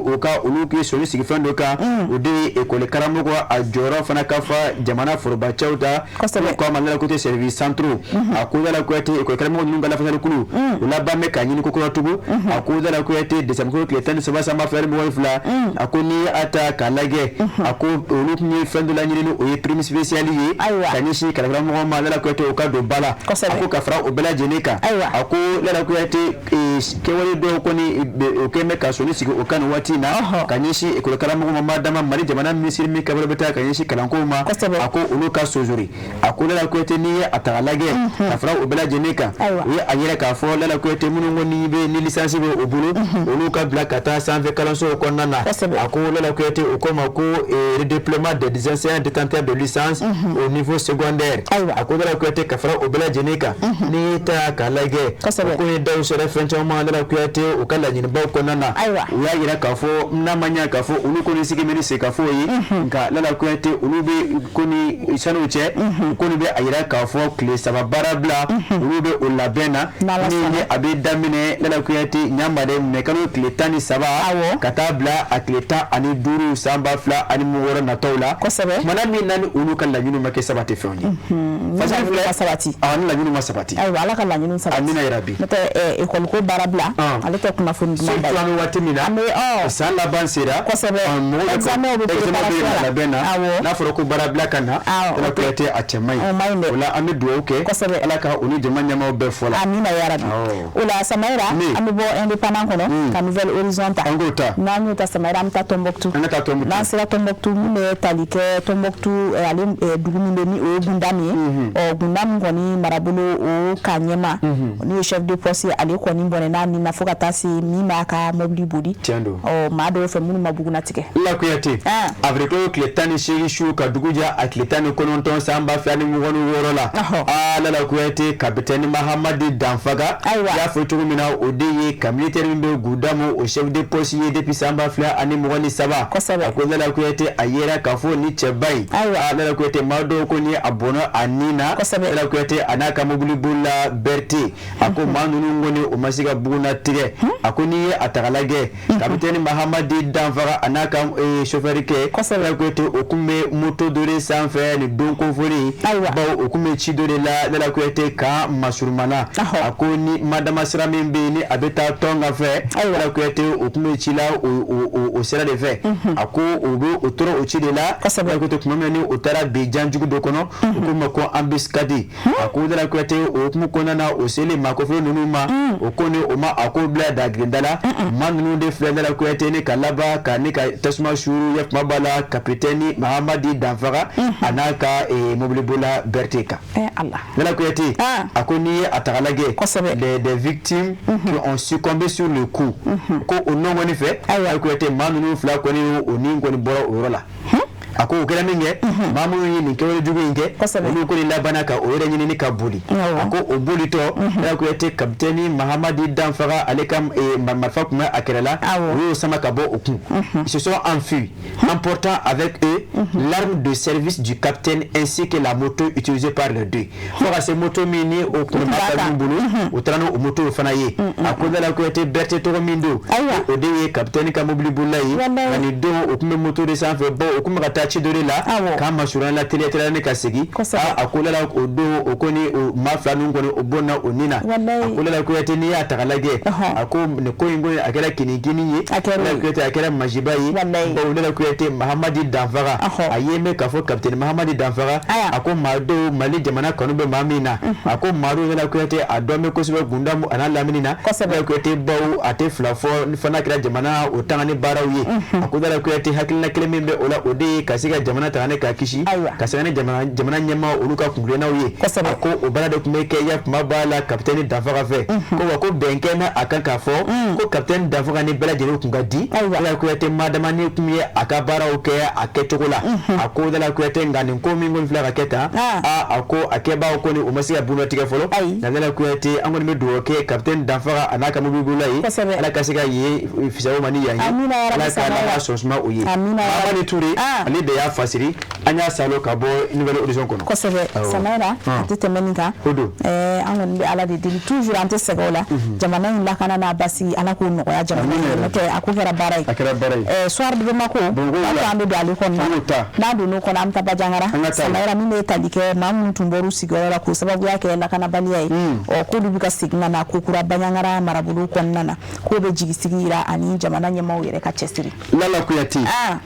o ka olu k'i sɔnni sigi fɛn dɔ kan, o de ye ekɔli karamɔgɔ a jɔyɔrɔ fana ka fa jamana forobacɛw ta, ko a ma Lala Kuyate service centraux. A ko Lala Kuyate, ekɔli karamɔgɔ ninnu ka lafasali kulu, o laban bɛ ka ɲini kokura tugun. A ko Lala Kuyate, décembre tile 13 san 2022, a ko n'i y'a ta k'a lajɛ, a ko olu tun ye fɛn dɔ laɲini ni o ye prime spéciale ye ka ɲɛsin karamɔgɔ ma, Lala Kuyate, o ka don ba la. A ko ka fara o bɛɛ lajɛlen kan, a ko Lala Kuyate, kɛwale dɔw kɔni o kɛn bɛ ka sɔnni sigi o kan nin waati in na ka ɲɛsin ekɔli karamɔgɔ ma, ma dama Mali jamana minisiri min ka bolo bɛ taa ka ɲɛsin kalanko ma, a ko olu ka sonsori. A ko Lala Kuyate, n'i ye a ta k'a lajɛ, ka fara o bɛɛ lajɛlen kan, u ye a yɛrɛ k'a fɔ Lala Kuyate, minnu ko ni bɛ ni licence bɛ o bolo, olu ka bila ka taa sanfɛ kalansow kɔnɔna na. A ko Lala Kuyate, o ko ma ko redéploiement des enseignants détenteurs de licence au niveau secondaire. A ko Lala Kuyate, ka fara o bɛɛ lajɛlen kan, n'i ye ta k'a lajɛ, o ko ye daw sɔrɔ fɛn caman, Lala Kuyate, u ka laɲinibaw kɔnɔna na. U y'a yira k'a fɔ n'a ma ɲɛ k'a fɔ olu kɔni sigi bɛ ni sigikafɔ ye, nka Lala Kuyate, olu bɛ kɔni sanu cɛ kɔni bɛ a yira k'a fɔ tile 3 baara bila, olu bɛ o labɛn na ni a bɛ daminɛ, Lala Kuyate, ɲamade mɛkalo tile 13 ka taa bila a tile 15 san 2026 nataw la. Kumana min na ni olu ka laɲiniw ma kɛ sabati fɛnw ye, fasiri filɛ sabati. Ni laɲiniw ma sabati. Ayiwa, Ala ka laɲiniw sabati. Amina yarabi. N'o tɛ, ekɔli ko baara bila, ale tɛ kunnafoni duman ba ye. Surtout an bɛ waati min na, an bɛ san laban sera. Mɔgɔw examen bɛ préparation la labɛn na. N'a fɔra ko baara bila ka na, Lala Kuyate, a cɛ man ɲi. O la an bɛ dugawu kɛ, Ala ka u ni jama ɲɛmaaw bɛɛ fɔ la. Amina yarabi. O la Samayira, an bɛ bɔ Indépendant kɔnɔ ka Nouvel Horizon ta. An k'o ta. N'an y'o ta, Samayira, an bɛ taa Tombouctou. An ka taa Tombouctou. N'an sera Tombouctou, mun bɛ tali kɛ Tombouctou, ale dugu min bɛ ni o ye Gundam ye. Ɔ, Gundam kɔni marabolo o ka ɲɛma n'o ye chef de poste ye, ale kɔni bɔnɛ n'a nin na fo ka taa se min b'a ka mobili boli. Tiɲɛ don. Ɔ, maa dɔw fɛ minnu ma bugunnatigɛ. Lala Kuyate, avril kalo tile 18 su ka dugu jɛ a tile 19 san 2026 la, aa, Lala Kuyate, capitaine Mahamadi Danfaga, i y'a fɔ cogo min na, o de ye ka militaire min bɛ Goudamu, o chef de poste ye depuis san 2023. A ko Lala Kuyate, a yera k'a fɔ ni cɛba in, aa, Lala Kuyate, maa dɔw ko ni a bɔnna a nin na, Lala Kuyate, a n'a ka mobili bolila Berté. A ko maa ninnu kɔni, o ma se ka bugunnatigɛ. A ko n'i ye a ta k'a lajɛ, capitaine Mahamadi Danfaga a n'a ka chauffeur kɛ, Lala Kuyate, o kun bɛ moto dɔ de sanfɛ nin don kofɔlen, bawo o kun bɛ ci dɔ de la, Lala Kuyate, kan masurumana. A ko ni madama sira min bɛ yen ni a bɛ taa tɔn ka fɛ, Lala Kuyate, o kun bɛ ci la o sira de fɛ. A ko o bɛ o tora o ci de la, Lala Kuyate, tuma min na ni o taara bin janjugu dɔ kɔnɔ, o ko ma ko embuscade. A ko Lala Kuyate, o hukumu kɔnɔna na, o selen maakɔfɛ ninnu ma, o ko ni o ma a ko bila dagirinda la, maa ninnu de filɛ, Lala Kuyate, ne ka laban ka ne ka tasuma suuru ya kuma b'a la capitaine Mahamadi Danfaga a n'a ka mobilibola Berté kan. Lala Kuyate, a ko n'i ye a ta k'a lajɛ, des victimes qui ont succombé sur le coup, ko o nɔ kɔni fɛ, Lala Kuyate, maa ninnu fila kɔni, o ni kɔni bɔra o yɔrɔ la. A ko o kɛra min kɛ, maa minnu ye nin kɛwale jugu in kɛ, olu kɔni labanna ka o yɛrɛ ɲini ka boli. A ko o bolitɔ, Lala Kuyate, kapitɛni Mahamadi Danfaga, ale ka marifa tun bɛ a kɛrɛ la, u y'o sama ka bɔ o kun. Ils se sont enfuis, emportant avec eux l'arme de service du capitaine ainsi que la moto utilisée par les deux. Fo ka se moto min ni o tun bɛ maa min bolo, u taara n'o moto fana ye. A ko Lala Kuyate, Berete tɔgɔ min don, o de ye kapitɛni ka mobili bolila ye. Nka nin don, o tun bɛ moto de sanfɛ, bawo o tun bɛ ka taa ci dɔ de la k'a masurunya la teliya teliya ni ka segin. A ko Lala, o don, o kɔni, o maa fila ninnu kɔni, o bɔnna o ni na. A ko Lala Kuyate, n'i y'a ta k'a lajɛ, a ko nin ko in kɔni, a kɛra kinikini ye. Lala Kuyate, a kɛra masiba ye, bawo Lala Kuyate, Mahamadi Danfaga, a ye mɛn k'a fɔ kapitɛni Mahamadi Danfaga, a ko maa dɔw, Mali jamana kanu bɛ maa min na, a ko maa dɔw, Lala Kuyate, a dɔn bɛ kosɛbɛ Gundamu a n'a lamini na. Lala Kuyate, bawo a tɛ fila fɔ fana kɛra jamana o tanga ni baaraw ye. A ko Lala Kuyate, hakilina kelen min bɛ o la, o de ye ka se ka jamana tanga ni k'a kisi, ka se ni jamana ɲɛmaa olu ka kuntilennaw ye. A ko o baara de tun bɛ kɛ ya kuma b'a la kapitɛni Danfaga fɛ. Ko wa ko bɛn kɛ bɛ a kan k'a fɔ ko kapitɛni Danfaga ni bɛɛ lajɛlen tun ka di. Lala Kuyate, madama ni tun ye a ka baaraw kɛ a kɛcogo la. A ko Lala Kuyate, nka nin ko min kɔni filɛ ka kɛ tan, a ko a kɛbaaw kɔni, u ma se ka bugunnatigɛ fɔlɔ. Nka Lala Kuyate, an kɔni bɛ dugawu kɛ kapitɛni Danfaga a n'a ka mobilibolila ye, Ala ka se ka yen fisaya ma ni yan ye, Ala ka ala sɔn suma o ye. Mahamadi Ture, ale de y'a fasiri, an y'a salo ka bɔ Nouvel Horizon kɔnɔ. Kosɛbɛ, Samayira, a tɛ tɛmɛ nin kan. O don. An kɔni bɛ Ala de deli toujours, an tɛ sɛgɛn o la. Jamana in lakana n'a basigi, Ala k'o nɔgɔya jamana in, n'o tɛ a ko kɛra baara ye. A kɛra baara ye. Soir de Bamako, an bɛ don ale kɔnɔna n'a donn'o kɔnɔ, an bɛ taa Bandiagara. Samayira, min bɛ tali kɛ maa minnu tun bɔr'u sigiyɔrɔ la k'o sababuya kɛ lakanabaliya ye, ɔ k'olu bɛ ka segin ka na ko kura Bandiagara marabolo kɔnɔna na, k'o bɛ jigisigi jira ani jamana ɲɛmaaw yɛrɛ ka cɛsiri. Lala Kuyate,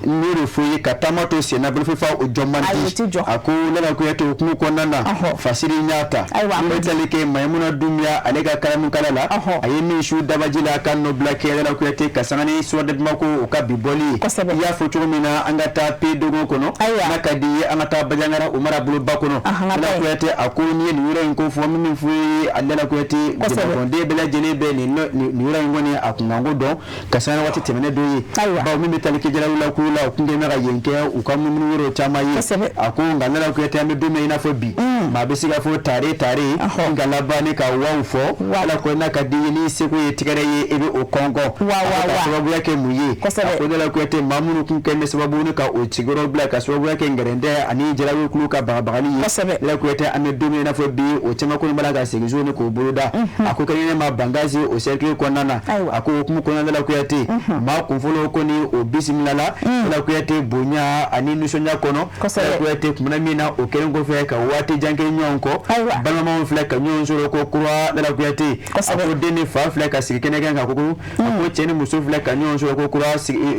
n y'o de fɔ ye ka taama to senna, bolofɛn o jɔ man di. A ko Lala Kuyate, o hukumu kɔnɔna na, fasiri n y'a ta min bɛ tali kɛ Mayimuna Dunbiya, ale ka kalamukala la, a ye min su dabaji la ka nɔ bila kɛ, Lala Kuyate, ka sanga ni Soir de Bamako o ka bi bɔli ye. I y'a fɔ cogo min na, an ka taa Pays Dogon kɔnɔ, n'a ka di ye, an ka taa Bandiagara o maraboloba kɔnɔ. Lala Kuyate, a ko n'i ye nin yɔrɔ in ko fɔ, min fɔ ye, Lala Kuyate, jamanaden bɛɛ lajɛlen bɛ nin yɔrɔ in kɔni a kunkanko dɔn ka sanga waati tɛmɛnen dɔ ye, bawo min bɛ tali kɛ jalawula ko la, o tun kɛlen bɛ ka yen kɛ u ka munumunu yɔrɔ caman ye. A ko nka Lala Kuyate, an bɛ don min i n'a fɔ bi, maa bɛ se ka fɔ tare tare, nka laban ne ka waw fɔ. Ala ko n'a ka di ye, n'i seko ye tigɛrɛ ye, e bɛ o kɔnkɔn ka sababuya kɛ mun ye? A ko Lala Kuyate, maa minnu tun kɛlen bɛ sababu ni ka o sigiyɔrɔ bila ka sababuya kɛ ngɛrɛndɛ ani jalawi kulu ka bagabagali ye, Lala Kuyate, an bɛ don min i n'a fɔ bi, o caman kɔni b'a la ka segin so ni k'o boloda. A ko kɛlen ma Bankass o cercle kɔnɔna na. A ko hukumu kɔnɔna, Lala Kuyate, maa kunfɔlɔ kɔni, o bisimila la, Lala Kuyate, bonya ani nisɔndiya kɔnɔ. Lala Kuyate, kumana min na, o kɛlen kɔfɛ ka waati jan kɛ ɲɔgɔn kɔ, balimaw filɛ ka ɲɔgɔn sɔrɔ ko kura. Lala Kuyate, a ko den ni fa filɛ ka sigi kɛnɛ kan ka ko, a ko cɛ ni muso filɛ ka ɲɔgɔn sɔrɔ ko kura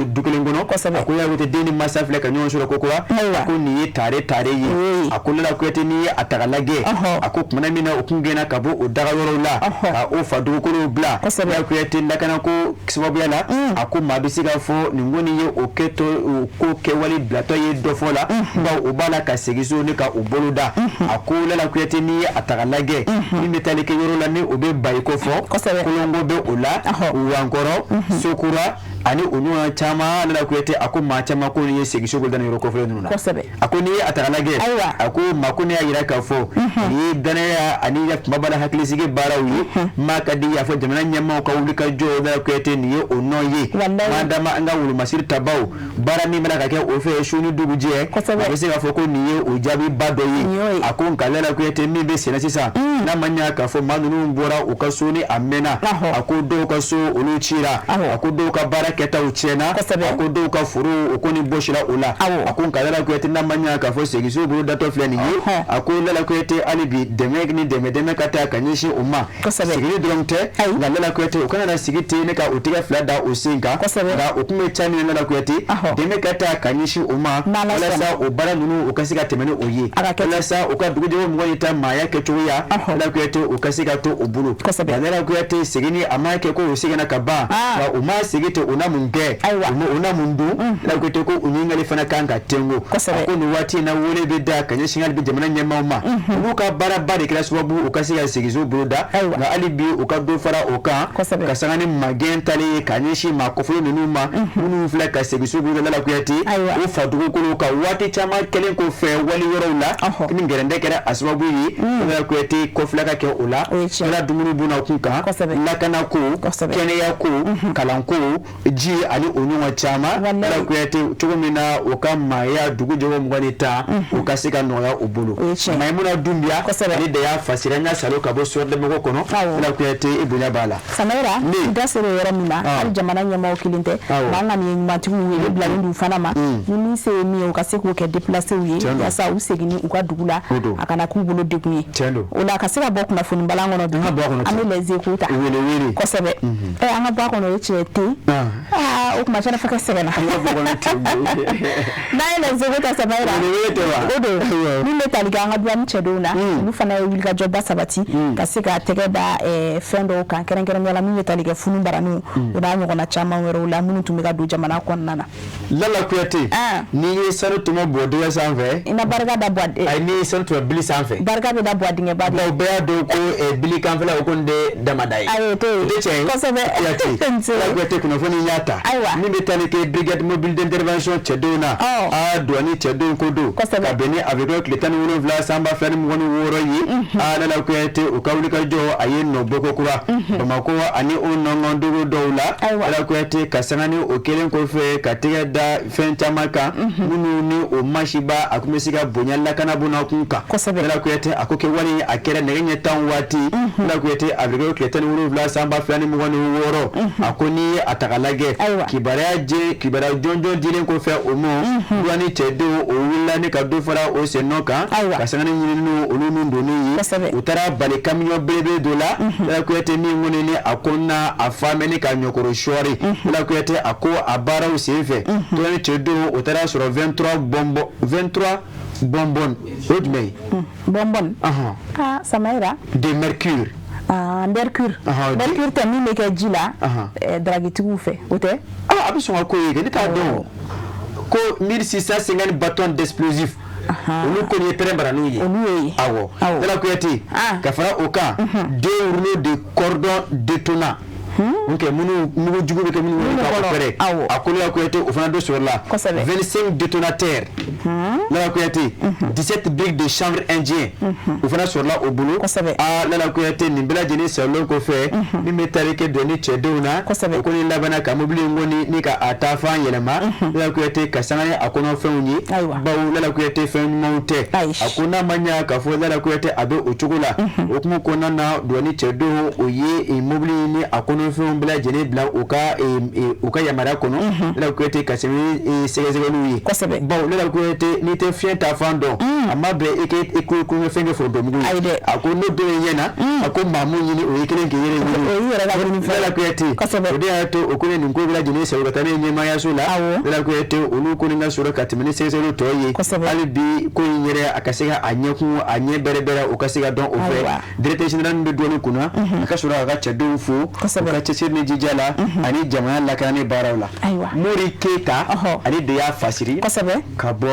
du kelen kɔnɔ. A ko Lala Kuyate, den ni masa filɛ ka ɲɔgɔn sɔrɔ ko kura. A ko nin ye tare tare ye. A ko Lala Kuyate, n'i ye a ta k'a lajɛ, a ko kumana min na o kun gɛnna ka bɔ o daga yɔrɔw la ka o fa dugukolow bila, Lala Kuyate, lakanako sababuya la, a ko maa bɛ se k'a fɔ nin kɔni ye o kɛtɔ, o ko kɛwale bilatɔ ye dɔ fɔ la, bawo o b'a la ka segin so ni ka o bolo da. A ko Lala Kuyate, n'i ye a ta k'a lajɛ, min bɛ tali kɛ yɔrɔ la ni o bɛ Bayiko fɔ, Kolongo bɛ o la, Wankɔrɔ, Sokura ani o ɲɔgɔn caman. Lala Kuyate, a ko maa caman ko nin ye segin so bolo da yɔrɔ kɔfɛlen ninnu na. A ko n'i ye a ta k'a lajɛ, a ko maa ko ne y'a jira k'a fɔ nin ye danaya ani kumaba la hakilisigi baaraw ye. Maa ka di y'a fɔ jamana ɲɛmaaw ka wuli ka jɔ, Lala Kuyate, nin ye o nɔ ye. Madama an ka wolomasiri tabaw baara min bɛna ka kɛ o fɛ su ni dugujɛ, a bɛ se k'a fɔ ko nin ye o jaabiba dɔ ye. A ko nka Lala Kuyate, min bɛ senna sisan, n'a ma ɲɛ k'a fɔ maa ninnu bɔra u ka so ni a mɛnna, a ko dɔw ka so olu cira, a ko dɔw ka baara kɛtaw tiɲɛna, a ko dɔw ka foro o kɔni bɔsira o la. A ko nka Lala Kuyate, n'a ma ɲɛ k'a fɔ seginso bolo datɔ filɛ nin ye, a ko Lala Kuyate, hali bi dɛmɛ ni dɛmɛ ka taa ka ɲɛsin o ma. Sigili dɔrɔn tɛ, nka Lala Kuyate, u kana na sigi ten ne ka o tigɛ fila da o sen kan, nka o tun bɛ ca min na, Lala Kuyate, dɛmɛ ka taa ka ɲɛsin o ma walasa o baara ninnu u ka se ka tɛmɛ ni o ye, walasa u ka dugujɛ mɔgɔ ni ta maaya kɛcogoya, Lala Kuyate, u ka se ka to o bolo. Nka Lala Kuyate, seginni a ma kɛ ko o seginna ka ban, nka u ma segin ten o na mun kɛ, u na mun dun. Lala Kuyate ko u ɲininkali fana kan ka tengo. A ko nin waati in na, wele bɛ da ka ɲɛsin hali bi jamana ɲɛmaaw ma. Olu ka baaraba de kɛra sababu u ka se ka segiso boloda, nka hali bi u ka dɔ fara o kan, ka sanga ni magɛn talen ye ka ɲɛsin maa kɔfɔlen ninnu ma, minnu filɛ ka segiso boloda, Lala Kuyate, u fa dugukolo kan waati caman kɛlen kɔfɛ wali yɔrɔw la, ni gɛrɛndɛ kɛra a sababu ye. Lala Kuyate, kɔfila ka kɛ o la, kɛra dumuni buna kun kan, lakana ko, kɛnɛya ko, kalanko, ji ani o ɲɔgɔn caman. Lala Kuyate, cogo min na o ka maaya dugu jɔgɔ 20 ni u ka se ka nɔgɔya u bolo. Mayimuna Dunbiya, ale de y'a fasira n ka salo ka bɔ sɔrɔdamɔgɔ kɔnɔ. Lala Kuyate, i bonya b'a la. Samayira, i da sera o yɔrɔ min na, hali jamana ɲɛmaaw kelen tɛ, nka an ka nin ye ɲumantigiw wele bilalen don fana ma, ni min se ye min ye, u ka se k'o kɛ déplacéw ye, yaasa u seginni u ka dugu la, a kana k'u bolo degun ye. O la, ka se ka bɔ kunnafoni balan kɔnɔ bi, an bɛ Les Échos ta. Kosɛbɛ. Ɛ, an ka bɔ a kɔnɔ, o ye tiɲɛ ten. Aa, o tuma sɛnɛfɔ kɛ sɛgɛnna n'an ye Les Échos ta. Samayira, o don min bɛ tali kɛ an ka douane cɛdenw na, olu fana ye wulikajɔba sabati ka se ka tɛgɛ da fɛn dɔw kan, kɛrɛnkɛrɛnnenya la min bɛ tali kɛ funu baraniw, o n'a ɲɔgɔnna caman wɛrɛw la, minnu tun bɛ ka don jamana kɔnɔna na. Lala Kuyate, n'i ye sanu tɔmɔ bɔ dingɛ sanfɛ, i na barika da bɔ. Ayi, n'i ye sanu tɔmɔ bili sanfɛ, barika bɛ da bɔ dingɛba de. Bawo bɛɛ y'a dɔn ko bili kanfɛla, o kɔni de damada ye. Ayi, o t'o ye. O tɛ tiɲɛ ye. Kosɛbɛ. Kuyate, Lala Kuyate, kunnafoni y'a ta min bɛ tali kɛ brigade mobile d'intervention cɛdenw na. Aa, douane cɛdenw ko don, ka bɛn ni avril tile 17 san 2026 ye. Aa, Lala Kuyate, u ka wulikajɔ a ye nɔ bɔ ko kura Bamakɔ ani o nɔngɔndugu dɔw la. Lala Kuyate, ka sanga ni o kɛlen kɔfɛ ka tɛgɛ da fɛn caman kan minnu ni o masiba a tun bɛ se ka bonya lakana bona kun kan. Lala Kuyate, a ko kɛwale a kɛra nɛgɛ ɲɛ 10 waati. Lala Kuyate, avril tile 17 san 2026. A ko n'i ye a ta k'a lajɛ, kibaruya jɛ, kibaruya jɔnjɔn dilen kɔfɛ o ma, douane cɛdenw o wulila ni ka dɔ fara o sen nɔ kan, ka sanga ni ɲininiw olu nun donni ye, u taara bali camion belebele dɔ la. Lala Kuyate, min kɔni ni a kɔnɔna a fa mɛn ni ka ɲɔkɔrɔ sɔɔri. Lala Kuyate, a ko a baaraw sen fɛ, douane cɛdenw o taara sɔrɔ 23 bonbon, 23 bonbon, o ye jumɛn ye? Bonbon? Ah, Samayira. De mercure. Ah, mercure. Mercure tɛ min bɛ kɛ ji la dragitigiw fɛ, o tɛ? Ah, a bɛ sɔn ka ko ye kɛ, ne t'a dɔn ko 1650 bâtons d'explosifs, olu kɔni ye pɛrɛn baraniw ye. Olu ye. Awɔ. Lala Kuyate, ka fara o kan, deux rouleaux de cordon détonant, ok, minnu mugu jugu bɛ kɛ minnu kɔnɔ ka pɛrɛn, a ko Lala Kuyate, o fana dɔ sɔrɔla, 25 détonateurs. Lala Kuyate, 17 briques de chanvre indien, o fana sɔrɔla o bolo. Aa, Lala Kuyate, nin bɛɛ lajɛlen sɔrɔlen kɔfɛ, min bɛ tali kɛ dɔnni cɛdenw na, o kɔni labanna ka mobili in kɔni ni ka a taafan yɛlɛma, Lala Kuyate, ka sanga ni a kɔnɔfɛnw ye, bawo Lala Kuyate, fɛn ɲumanw tɛ. A ko n'a ma ɲa k'a fɔ Lala Kuyate, a bɛ o cogo la, o hukumu kɔnɔna na, douane cɛdenw o ye mobili ni a kɔnɔfɛnw bɛɛ lajɛlen bila u ka yamaruya kɔnɔ, Lala Kuyate, ka sɛbɛn ni sɛgɛsɛgɛliw ye, bawo Lala Kuyate, n'i tɛ fiɲɛ ta fan dɔn, a ma bɛn i kɛ i ko fɛn kɛ forontomugu ye. A ko n'o den ɲɛna, a ko maa mun ɲini, o ye kelen k'i yɛrɛ ɲini. Lala Kuyate, o de y'a to o ko nin ko bɛɛ lajɛlen sɔrɔ ka taa ne ɲɛmaayaso la. Lala Kuyate, olu kɔni ka sɔrɔ ka tɛmɛ ni sɛgɛsɛgɛliw tɔ ye, hali bi ko in yɛrɛ a ka se ka a ɲɛkun a ɲɛ bɛrɛ bɛrɛ, o ka se ka dɔn o fɛ. Directeur général min bɛ douane kunna, a ka sɔrɔ a ka cɛdenw fo u ka cɛsiri ni jija la ani jamana lakanani baaraw la. Mori Keyita, ale de y'a fasiri ka bɔ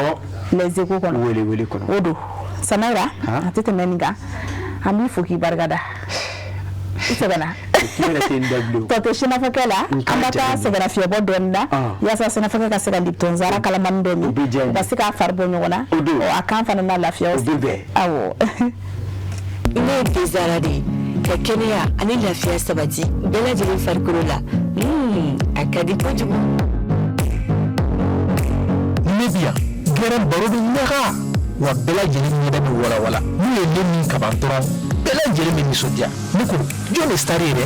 Les Échos kɔnɔ. Wele wele kɔnɔ. O don, Samayira, a tɛ tɛmɛ nin kan, an b'i fo k'i barikada, i sɛgɛnna. Tɔ tɛ sɛnɛfɔkɛ la, an bɛ taa sɛgɛnnafiɲɛbɔ dɔɔni na, yaasa sɛnɛfɔkɛ ka se ka Lipton Zara kalamani dɔ min, u ka se k'a fari bɔ ɲɔgɔn na, a kan fana na lafiya. Awɔ. Ne ye Bezara de ye, ka kɛnɛya ani lafiya sabati bɛɛ lajɛlen farikolo la. A ka di kojugu. Ne bi yan gɛrɛ, baro bɛ ɲaga wa, bɛɛ lajɛlen ɲɛda bɛ walawala. N'u ye ne min kaban dɔrɔn, bɛɛ lajɛlen bɛ nisɔndiya. Ne ko jɔn de star ye dɛ?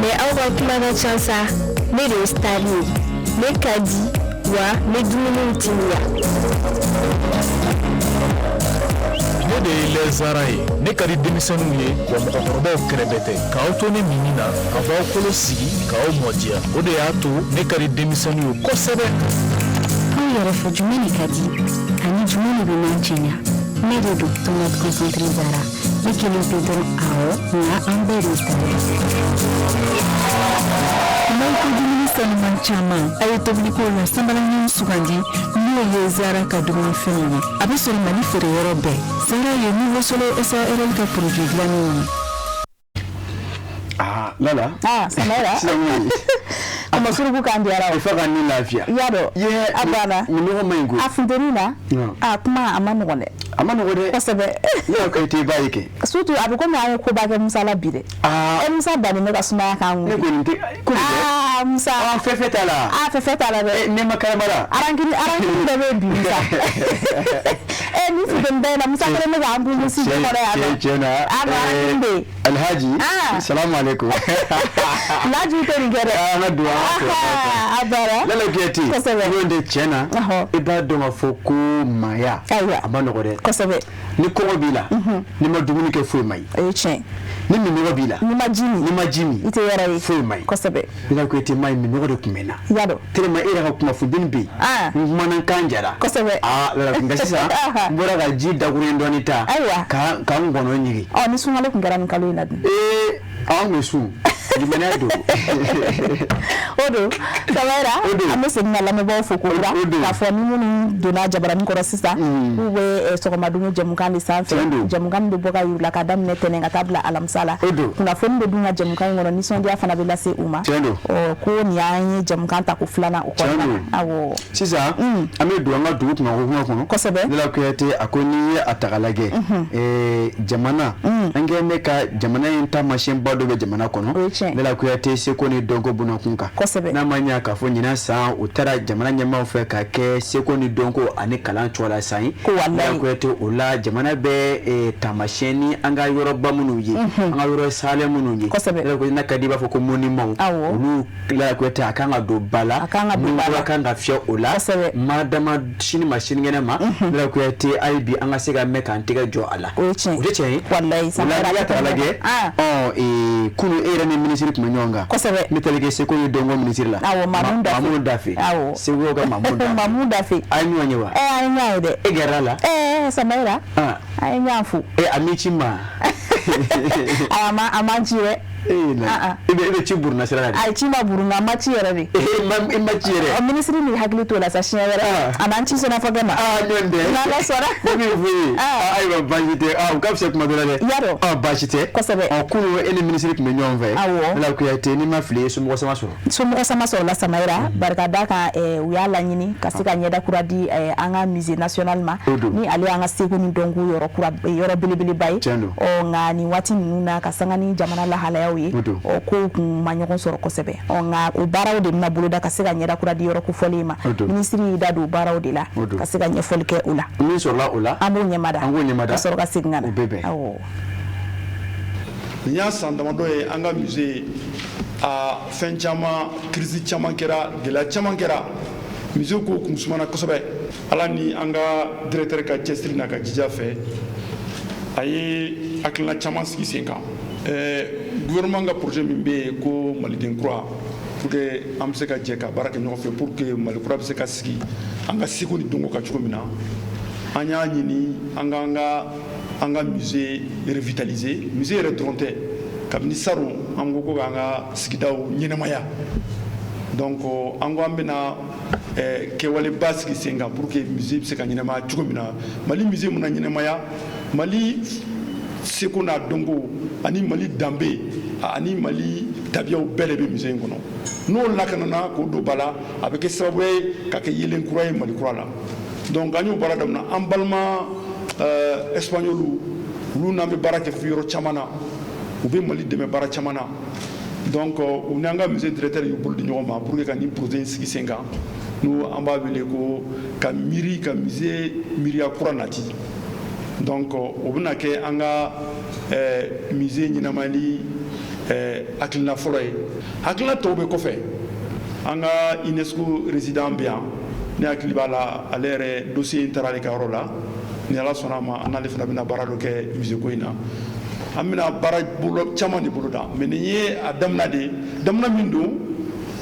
Mais aw ka kuma ka ca sa. Ne de ye star ye, ne ka di wa, ne dumuniw timiya. Ne de ye lɛzara ye, ne ka di denmisɛnninw ye wa, mɔgɔkɔrɔbaw kɛrɛfɛ tɛ. K'aw to ne minni na, a b'aw kolo sigi k'aw mɔdiya, o de y'a to ne ka di denmisɛnninw ye kosɛbɛ. Aw yɛrɛ fɛ, jumɛn de ka di ani jumɛn de bɛ nan cɛɲa? Ne de don, tomate concentré Zara. Ne kelen pe dɔrɔn, awɔ, nka an bɛɛ de ta ye. N'aw ko dumuni sanuman caman, a ye tobiliko la sanbalaɲin sugandi, n'o ye Zara ka dumunifɛnw ye. A bɛ sɔrɔ Mali feereyɔrɔ bɛɛ. Zara ye Nouveau Soleil SARL ka produit dilannenw ye. Aa Lala. Aa Samayira. Sisan kɔni. A ma suruku k'an diyara o. Fo ka ni lafiya. I y'a dɔn. A banna. Minnɔgɔ man ɲi koyi. A funteni na. A kuma a ma nɔgɔn dɛ. A ma nɔgɔn dɛ. Kosɛbɛ. Ne ko k'i tɛ ba ye kɛ. Surtout a bɛ komi an ye koba kɛ Musa la bi dɛ. Aa. E Musa bannen bɛ ka sumaya k'an kun. Ne kɔni tɛ ko nin dɛ. Aa Musa. Aa fɛn t'a la. Aa fɛn t'a la dɛ. Ne ma karama la. Arankini bɛɛ bɛ yen bi Musa. E ni funteni da in na Musa kelen bɛ k'an bulu si kɔrɔ yan nɔ. Tiɲɛ na. A arankini bɛ yen. Alhaji. Salamu aleykum. Laji tɛ nin kɛ dɛ. An ka duwawu kɛ. A baara. Lala Kuyate. Kosɛbɛ. N'o tɛ tiɲɛ na. I b'a dɔn k'a fɔ ko maaya. Ayiwa. A ma nɔgɔ dɛ. Kosɛbɛ. Ni kɔngɔ b'i la. N'i ma dumuni kɛ foyi ma ɲi. O ye tiɲɛ. Ni minnɔgɔ b'i la. N'i ma ji min. N'i ma ji min. I tɛ yɔrɔ ye. Foyi ma ɲi. Kosɛbɛ. Lala Kuyate ma ɲi minnɔgɔ de tun bɛ n na. I y'a dɔn. Tellement e yɛrɛ ka kuma funteni bɛ yen. N kumana kan jara. Kosɛbɛ. Aa Lala nka sisan n bɔra ka ji dakuruɲɛ dɔɔni ta. Ayiwa. Ka n ngɔnɔ ɲigin. Ɔ ni sunkalo tun kɛra nin kalo in na dun. Ee anw bɛ sun. Limaniya don. O don Samayira an bɛ segin ka lamɛnbaaw fo k'o la k'a fɔ ni minnu donna jabaranin kɔrɔ sisan k'u bɛ sɔgɔmadun jɛmukan de sanfɛ, jɛmukan min bɛ bɔ ka yir'u la ka daminɛ tɛnɛn ka taa bila alamisa la, kunnafoni bɛ dun ka jɛmukan in kɔnɔ, nisɔndiya fana bɛ lase u ma. Ko nin y'an ye jɛmukan tako filanan o kɔnɔna na. Awɔ. Sisan an bɛ don an ka dugu kunkanko kuma kɔnɔ. Kosɛbɛ. Lala Kuyate a ko n'i ye a ta k'a lajɛ jamana an kɛlen bɛ ka jamana in taamasiyɛnba dɔ bɛ jamana kɔnɔ. O ye tiɲɛ. Lala Kuyate seko ni dɔnko bunakun kan. Kosɛbɛ. N'a ma ɲɛ k'a fɔ ɲinan san u taara jamana ɲɛmaaw fɛ ka kɛ seko ni dɔnko ani kalan cogo la san ye. Ko walayi. Lala Kuyate o la jamana bɛ taamasiyɛn ni an ka yɔrɔba minnu ye. An ka yɔrɔ salen minnu ye. Kosɛbɛ. Lala Kuyate n'a ka di i b'a fɔ ko monument. Awɔ. Olu Lala Kuyate a kan ka don ba la. A kan ka don ba la. Kura kan ka fiyɛ o la. Kosɛbɛ. Ma dama sini ma sinikɛnɛ ma. Lala Kuyate hali bi an ka se ka mɛn k'an tɛgɛ jɔ a la. O ye tiɲɛ. O tɛ tiɲɛ ye. Walayi. O la n'i y'a ta k'a lajɛ. Ɔ kunun e yɛrɛ ni minisiri tun bɛ ɲɔgɔn kan. Kosɛbɛ. Ne tali kɛ seko ni dɔnko minisiri la. Awɔ Mamu Dafe. Mamu Dafe. Awɔ. Segu ka Mamu Dafe. Mamu Dafe. A ye ɲɔgɔn ye wa? An ye ɲɔgɔn ye dɛ. E gɛrɛ la. Samayira. An ye ɲɔgɔn fo. A m'i ci ma. A ma ci dɛ. E bɛ ci buruna sira la de. A ye ci ma buru nka a ma ci yɛrɛ de. E ma ci yɛrɛ. Minisiri ni hakili t'o la sa siɲɛ wɛrɛ. A n'an ci sɔnna fɔ kɛ ma. Aa ɲɔgɔn tɛ. N'Ala sɔnna. Ne b'i f'u ye. Ayiwa baasi tɛ. U ka fisa kuma dɔ la dɛ. I y'a dɔn. Baasi tɛ. Kosɛbɛ. Ɔ kunun e ni minisiri tun bɛ ɲɔgɔn fɛ. Awɔ. Lala Kuyate n'i ma fili i ye somɔgɔ sama sɔrɔ. Somɔgɔ sama sɔrɔla Samayira barika da kan u y'a laɲini ka se ka ɲɛda kura di an ka musée national ma. Ni ale y'an ka seko ni dɔnko yɔrɔ kura yɔrɔ belebeleba ye. Tiɲɛ don. Ɔ nka nin waati ninnu na ka sanga ni jamana lahalayaw ye. Ɔ kow kun ma ɲɔgɔn sɔrɔ kosɛbɛ. Ɔ nka o baaraw de bɛna boloda ka se ka ɲɛda kura di yɔrɔ kofɔlen ma. Minisiri y'i da don baaraw de la ka se ka ɲɛfɔli kɛ o la. Min sɔrɔla o la. An b'o ɲɛmada. An b'o ɲɛmada. Ka sɔrɔ ka segin ka na. O bɛ bɛn. Awɔ. Nin y'a san damadɔ ye an ka musée a fɛn caman crise caman kɛra, gɛlɛya caman kɛra, musée ko kun sumana kosɛbɛ. Ala ni an ka directeur ka cɛsiri n'a ka jija fɛ, a ye hakilina caman sigi sen kan. Gouvernement ka projet min bɛ yen ko Maliden kura, pour que an bɛ se ka jɛ ka baara kɛ ɲɔgɔn fɛ pour que Mali kura bɛ se ka sigi an ka seko ni dɔnko kan cogo min na, an y'a ɲini an ka musée revitaliser. Musée yɛrɛ dɔrɔn tɛ, kabini salon an ko k'an ka sigidaw ɲɛnamaya. Donc an ko an bɛna kɛwaleba sigi sen kan pour que musée bɛ se ka ɲɛnamaya cogo min na. Mali musée mun na ɲɛnamaya, Mali seko n'a dɔnko ani Mali danbe ani Mali tabiyaw bɛɛ de bɛ musée in kɔnɔ. N'o lakanana k'o don ba la, a bɛ kɛ sababu ye ka kɛ yelen kura ye Mali kura la. Donc an y'o baara daminɛ. An balima espagnol olu n'an bɛ baara kɛ yɔrɔ caman na, u bɛ Mali dɛmɛ baara caman na. Donc u n'an ka musée directeur y'u bolo di ɲɔgɔn ma pour que ka nin projet in sigi sen kan. N'o an b'a wele ko ka miiri ka musée miiriya kura nati. Donc o bɛna kɛ an ka musée ɲɛnamayali hakilina fɔlɔ ye. Hakilina tɔw bɛ kɔfɛ. An ka UNESCO résident bɛ yan, ne hakili b'a la, ale yɛrɛ dossier in taara ale ka yɔrɔ la. Ni Ala sɔnna a ma, an n'ale fana bɛna baara dɔ kɛ musée ko in na. An bɛna baara bolo caman de bolo da, mais nin ye a daminɛ de ye. Daminɛ min don,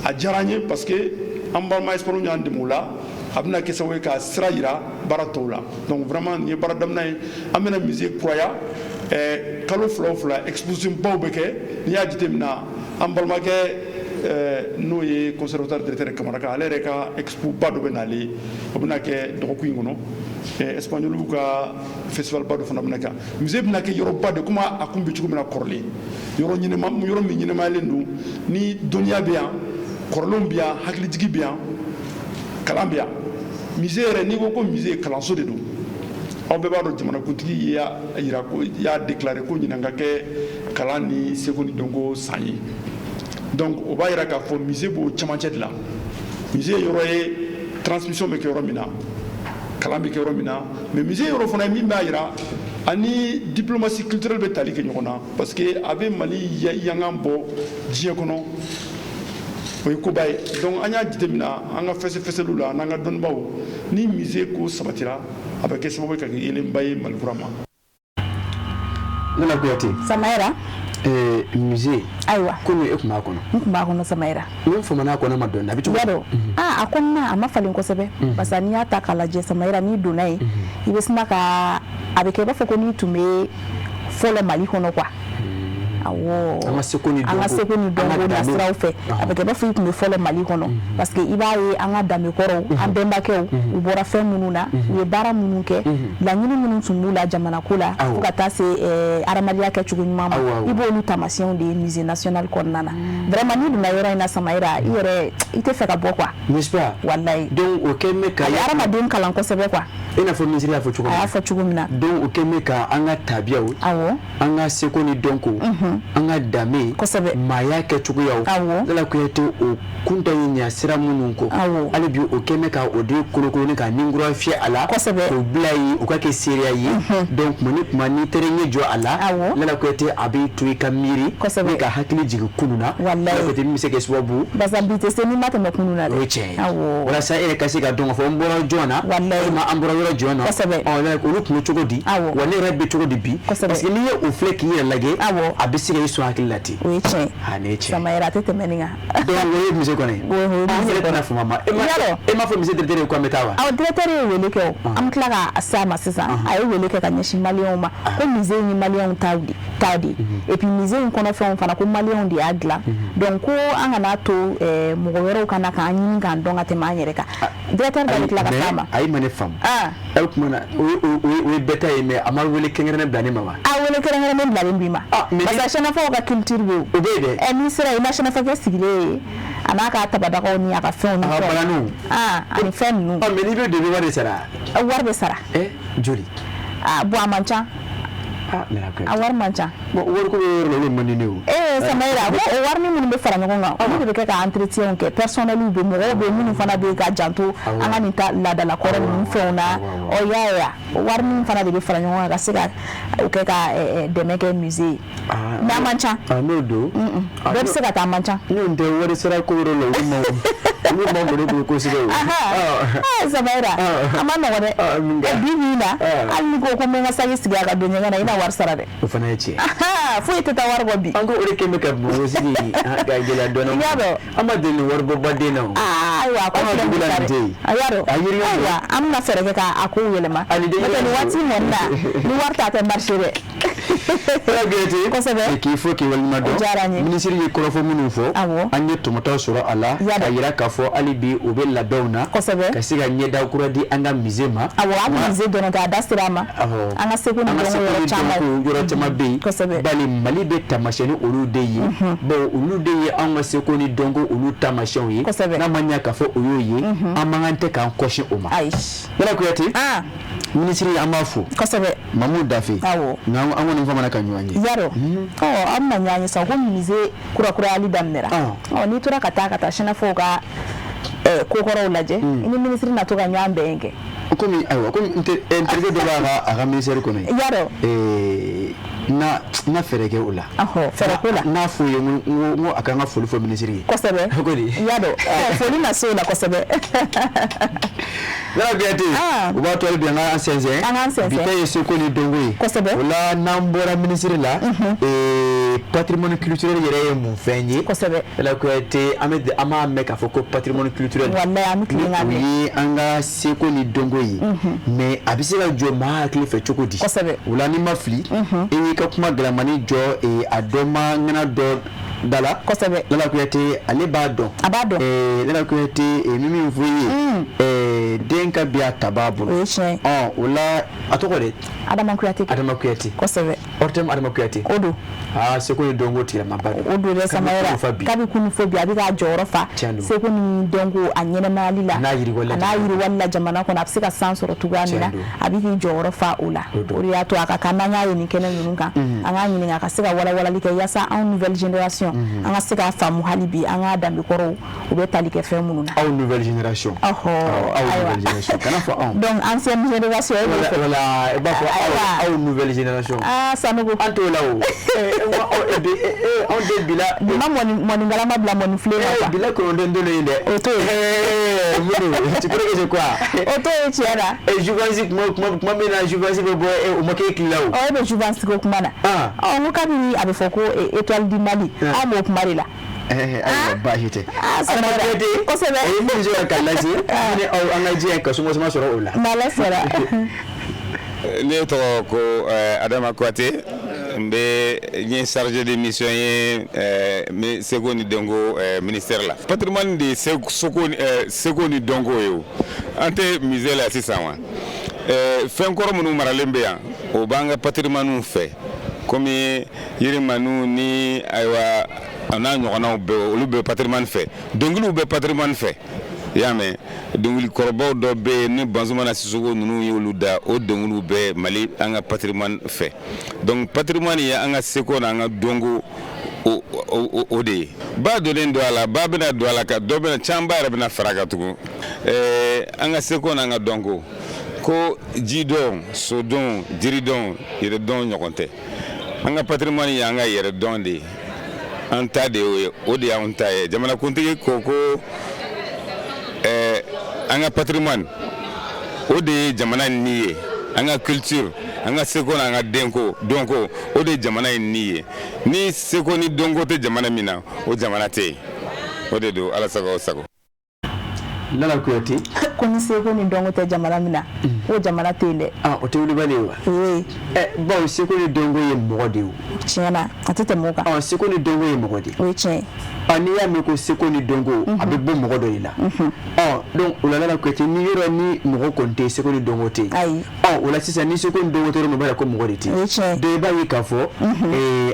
a diyara an ye parce que an balima espagnol y'an dɛmɛ o la. A bɛna kɛ sababu ye ka sira yira baara tɔw la. Donc vraiment nin ye baara daminɛ ye. An bɛna musée kuraya, Kalo 2 o 2 exposition baw bɛ kɛ. N'i y'a jateminɛ, an balimakɛ, n'o ye conservatoire directeur Kamaraka, ale yɛrɛ ka expo ba dɔ bɛ nalen, o bɛna kɛ dɔgɔkun in kɔnɔ. Espagnol ka festival ba dɔ fana bɛna kɛ. Musée bɛna kɛ yɔrɔba de, komi a kun bɛ cogo min na kɔrɔlen, yɔrɔ ɲɛnama, yɔrɔ min ɲɛnamayalen don, ni dɔnniya bɛ yan, kɔrɔlenw bɛ yan, hakilijigi bɛ yan, kalan bɛ yan. Musée yɛrɛ, n'i ko ko musée, kalanso de don. Aw bɛɛ b'a dɔn, jamanakuntigi y'a yira ko y'a déclaré ko ɲinan ka kɛ kalan ni seko ni dɔnko san ye. Donc o b'a yira k'a fɔ musée b'o cɛmancɛ de la. Musée ye yɔrɔ ye, transmission bɛ kɛ yɔrɔ min na, kalan bɛ kɛ yɔrɔ min na, mais musée yɔrɔ fana ye min b'a yira ani diplomatie culturelle bɛ tali kɛ ɲɔgɔn na, parce que a bɛ Mali yangan bɔ diɲɛ kɔnɔ, o ye koba ye. Donc an y'a jateminɛ an ka fɛsɛfɛsɛliw la n'an ka dɔnnibaw, ni musée ko sabatira, a bɛ kɛ sababu ye ka kɛ yeelenba ye Mali kura ma. Nana Kuyate. Samayira. Musée. Ayiwa. Komi e tun b'a kɔnɔ. N tun b'a kɔnɔ, Samayira. N famana a kɔnɔ ma dɔɔni, a bɛ cogo di? Y'a dɔn, a kɔnɔna a ma falen kosɛbɛ, parce que n'i y'a ta k'a lajɛ, Samayira, n'i donna yen, i bɛ sina ka a bɛ kɛ i b'a fɔ ko n'i tun bɛ fɔlɔ Mali kɔnɔ quoi. Awɔ, an ka seko ni dɔnko, an ka seko ni dɔnko nasiraw fɛ, a bɛ kɛ i b'a fɔ i tun bɛ fɔlɔ Mali kɔnɔ, parce que i b'a ye an ka danbe kɔrɔw, an bɛnbakɛw, u bɔra fɛn minnu na, u ye baara minnu kɛ, laɲini minnu tun b'u la jamana ko la, fo ka taa se adamadenya kɛcogo ɲuman ma, i b'olu taamasiyɛnw de ye musée national kɔnɔna na. Vraiment, n'i donna yɔrɔ in na, Samayira, i yɛrɛ i tɛ fɛ ka bɔ quoi. N'est-ce pas? Walayi. Donc o kɛ bɛ ka. A bɛ hadamaden kalan kosɛbɛ quoi. I n'a fɔ minisiri y'a fɔ cogo min na. A y'a fɔ cogo min na. Donc o kɛ bɛ ka an ka tabiyaw. Awɔ. An ka seko ni dɔnko, an ka danbe, maaya kɛcogoyaw. Lala Kuyate, o kunta ye ɲa sira minnu kɔ, hali bi o kɛn bɛ ka o de kolokolo ka ninkura fiyɛ a la, k'o bila yen, o ka kɛ seereya ye. Donc tuma ni tuma, n'i taara ɲɛ jɔ a la, Lala Kuyate, a b'i to i ka miiri ni ka hakili jigin kunun na. Lala Kuyate, min bɛ se kɛ sababu. Barisa bi tɛ se n'i ma tɛmɛ kunun na dɛ. O ye tiɲɛ ye. Walasa e yɛrɛ ka se ka dɔn k'a fɔ n bɔra jɔn na, walima an bɔra yɔrɔ jɔn na, olu tun bɛ cogo di, wa ne yɛrɛ bɛ cogo di bi? Parce que n'i ye o filɛ k'i yɛrɛ lajɛ, a bɛ se ka i sɔn hakili la ten. O ye tiɲɛ ye. Aa, nin ye tiɲɛ ye. Samayira, a tɛ tɛmɛ nin kan. Donc o ye musée kɔnɔ ye. O ye musée kɔnɔ. Fama ma e m'a fɔ musée directeur ye ko an bɛ taa wa? Awɔ, directeur ye wele kɛ o. An bɛ tila ka s'a ma sisan. A ye wele kɛ ka ɲɛsin maliyɛnw ma ko musée in ye maliyɛnw ta de ye, et puis musée in kɔnɔfɛnw fana, ko maliyɛnw de y'a dilan. Donc ko an kana to mɔgɔ wɛrɛw ka na k'an ɲini k'an dɔn ka tɛmɛ an yɛrɛ kan. Directeur da bɛ tila ka s'a ma. Ayi, ma ne faamu. O tuma na o ye bɛɛ ta ye, mais a ma wele kɛrɛnkɛrɛnnen bila ne ma wa? A wele kɛrɛnkɛrɛnnen bilalen b'i ma. Parce que sɛnɛfɔw ka culture bɛ yen. O bɛ yen dɛ. N'i sera yen, i ma sɛnɛfɔkɛ sigilen ye, a n'a ka tabadagaw ni a ka fɛnw ni fɛnw. A ka balaniw. Ani fɛn ninnu. Mais n'i bɛ don, i bɛ wari de sara. Wari bɛ sara. Joli? Bon, a man ca. A wari man ca. Bon, wari ko bɛ yɔrɔ la, olu man di ne o. Samayira, ko o wari minnu bɛ fara ɲɔgɔn kan, olu de bɛ kɛ ka entretien kɛ. Personnel bɛ, mɔgɔw bɛ minnu fana bɛ ka janto an ka nin ta laadalakɔrɔ ninnu fɛnw na. Ɔ, y'a ye wa, wari min fana de bɛ fara ɲɔgɔn kan ka se ka o kɛ ka dɛmɛ kɛ musée ye. Mais a man ca. N'o don. Bɛɛ bɛ se ka taa, a man ca. N'o tɛ, wari sara ko yɔrɔ la, olu ma bon ne bolo kosɛbɛ o. Samayira, a ma nɔgɔ dɛ. Bi bi in na, hali ni ko n bɛ n ka saki sigi a ka don ɲɛgɛn na, i na wari sara dɛ. O fana ye tiɲɛ. Foyi tɛ taa wari bɔ bi. An ko o de kɛn bɛ ka Bamakɔ sigi ka gɛlɛya dɔɔnin. I y'a dɔn. An ma deli nin waribɔbaden na o. Ayiwa, a ko filɛ nin ye sa dɛ. A y'a dɔn. Ayiwa, an bɛna fɛɛrɛ kɛ k'a kow yɛlɛma. N'o tɛ nin waati in kɔni na, ni wari t'a tɛ marché dɛ. Kuyate. Kosɛbɛ. K'i fo k'i waleɲuman dɔn. O diyara n ye. Minisiri ye kɔrɔfɔ minnu fɔ. An ye tɔmɔtaw sɔrɔ a la. K'a jira k'a fɔ hali bi u bɛ labɛnw na. Kosɛbɛ. Ka se ka ɲɛda kura di an ka musée ma. Awɔ, an ka musée dɔrɔn tɛ, a da sera a ma. An ka seko ni dɔnko yɔrɔ caman. Yɔrɔ caman bɛ yen. Kosɛbɛ. Bali Mali bɛ taamasiyɛn ni olu de ye. Bon, olu de ye anw ka seko ni dɔnko olu taamasiyɛnw ye. Kosɛbɛ. N'a ma ɲɛ k'a fɔ o y'o ye, an man kan tɛ k'an kɔsi o ma. Ayi. Nana Kuyate. Minisiri, an b'a fo. Kosɛbɛ. Mamu Dafe. Awɔ. Nka an kɔni famana ka ɲɔgɔn ye. Yarɔ. Ɔ, an bɛna ɲɔgɔn ye sa ko musée kurakurayali daminɛra. Ɔ, n'i tora ka taa sɛnɛfɔw ka kokɔrɔw lajɛ, i ni minisiri na to ka ɲɔgɔn bɛn kɛ. Komi ayiwa, komi n terikɛ dɔ b'a ka ministère kɔnɔ yen. Yarɔ. Na fɛɛrɛ kɛ o la. Fɛɛrɛ ko la. N'a f'u ye n ko a kan ka foli fɔ minisiri ye. Kosɛbɛ. Ko di? Yarɔ, foli na se o la kosɛbɛ. Nana Kuyate, o b'a to hali bi an k'an sɛnsɛn. An k'an sɛnsɛn. Bi ta ye seko ni dɔnko ye. Kosɛbɛ. O la, n'an bɔra minisiri la, patrimoine culturel yɛrɛ ye mun fɛn ye? Kosɛbɛ. Nana Kuyate, an b'a mɛn k'a fɔ ko patrimoine culturel. Walayi, an bɛ tilen k'a mɛn. O ye an ka seko ni dɔnko ye. Mais a bɛ se ka jɔ maa hakili fɛ cogo di? Kosɛbɛ. O la, n'i ma fili, e y'i ka ka kuma galamani jɔ a dɔnma ŋana dɔ da la. Kosɛbɛ. Lala Kuyate, ale b'a dɔn. A b'a dɔn. Lala Kuyate, min fɔ i ye, den ka bi a ta b'a bolo. O ye tiɲɛ ye. Ɔ, o la a tɔgɔ de? Adama Kuyate. Adama Kuyate. Kosɛbɛ. ORTM Adama Kuyate. O don. Aa, seko ni dɔnko tigilamaba don. O don dɛ, Samayɛrɛ. Kabi kunun fo bi, a bɛ k'a jɔyɔrɔ fa. Seko ni dɔnko a ɲɛnɛmayali la. A n'a yiriwali la. A n'a yiriwali la jamana kɔnɔ, a bɛ se ka san sɔrɔ cogoya min na, a bɛ k'i jɔyɔrɔ fa o la. O de y'a to a ka kan n'an y'a ye nin kɛnɛ ninnu kan, an k'a ɲininka ka se ka walawalali kɛ yaasa anw nouvelle génération an ka se k'a faamu hali bi an ka danbe kɔrɔw u bɛ tali kɛ fɛn minnu na. Aw nouvelle génération. Ɔhɔ, aw nouvelle génération, kana fɔ anw. Donc ancienne génération e b'o fɔ. Voilà, i b'a fɔ aw nouvelle génération. Aa, Sanogo. An t'o la o. Anw den bila. Bi ma mɔnigalama bila mɔnifilen na quoi. Bila kɔnɔntɔn don ye dɛ. O t'o ye. Mun don? Tu crois que c'est quoi? O t'o ye tiɲɛ na. Jouvence kuma min na, jouvence bɛ bɔ, o ma k'e tile la o. Ɔ, e bɛ jouvence ko kuma na. Ɔ, n ko kabini a bɛ fɔ ko étoile du Mali, anw b'o kuma de la. Ayiwa, baasi tɛ. Adama Kuyate. Kosɛbɛ. O ye min sɔrɔ ka lase, ni aw an ka jɛ ka suma sɔrɔ o la. N'Ala sɔnna. Ne tɔgɔ ko Adama Kuyate, n bɛ n ye chargé de mission ye seko ni dɔnko ministère la. Patrimoine de ye seko ni dɔnko ye o. An tɛ musée la sisan wa? Fɛn kɔrɔ minnu maralen bɛ yan, o b'an ka patrimoine fɛ, komi yirimaniw ni ayiwa a n'a ɲɔgɔnnaw bɛɛ, olu bɛ patrimoine fɛ, dɔnkiliw bɛ patrimoine fɛ. I y'a mɛn, dɔnkili kɔrɔbaw dɔ bɛ yen ni Bazoumana Sissoko ninnu y'olu da, o dɔnkiliw bɛ Mali an ka patrimoine fɛ. Donc patrimoine ye an ka seko n'an ka dɔnko o de ye. Ba donnen don a la, ba bɛna don a la, ka dɔ bɛna camanba yɛrɛ bɛna fara a kan tugun. An ka seko n'an ka dɔnko, ko jidɔn, sodɔn, jiridɔn, yɛrɛdɔn ɲɔgɔn tɛ. An ka patrimoine ye an ka yɛrɛdɔn de ye, an ta de y'o ye, o de y'anw ta ye. Jamanakuntigi ko ko an ka patrimoine, o de ye jamana ni ye, an ka culture, an ka seko n'an ka dɔnko, o de ye jamana in ni ye. Ni seko ni dɔnko tɛ jamana min na, o jamana tɛ yen. O de don. Ala sago aw sago. Lala Kuyate. Ko ni seko ni dɔnko tɛ jamana min na, o jamana tɛ yen dɛ. Ah, o tɛ wulibali ye wa? Oui. Bawo seko ni dɔnko ye mɔgɔ de ye o. Tiɲɛ na, a tɛ tɛmɛ o kan. Ɔ, seko ni dɔnko ye mɔgɔ de ye. O ye tiɲɛ ye. Ɔ, n'i y'a mɛn ko seko ni dɔnko, a bɛ bɔ mɔgɔ dɔ de la. Ɔ, donc o la Lala Kuyate, ni yɔrɔ ni mɔgɔ kɔni tɛ yen, seko ni dɔnko tɛ yen. Ayi. Ɔ, o la sisan ni seko ni dɔnko tɛ yɔrɔ min, o b'a yira ko mɔgɔ de tɛ yen. O ye tiɲɛ ye. Donc i b'a ye k'a fɔ,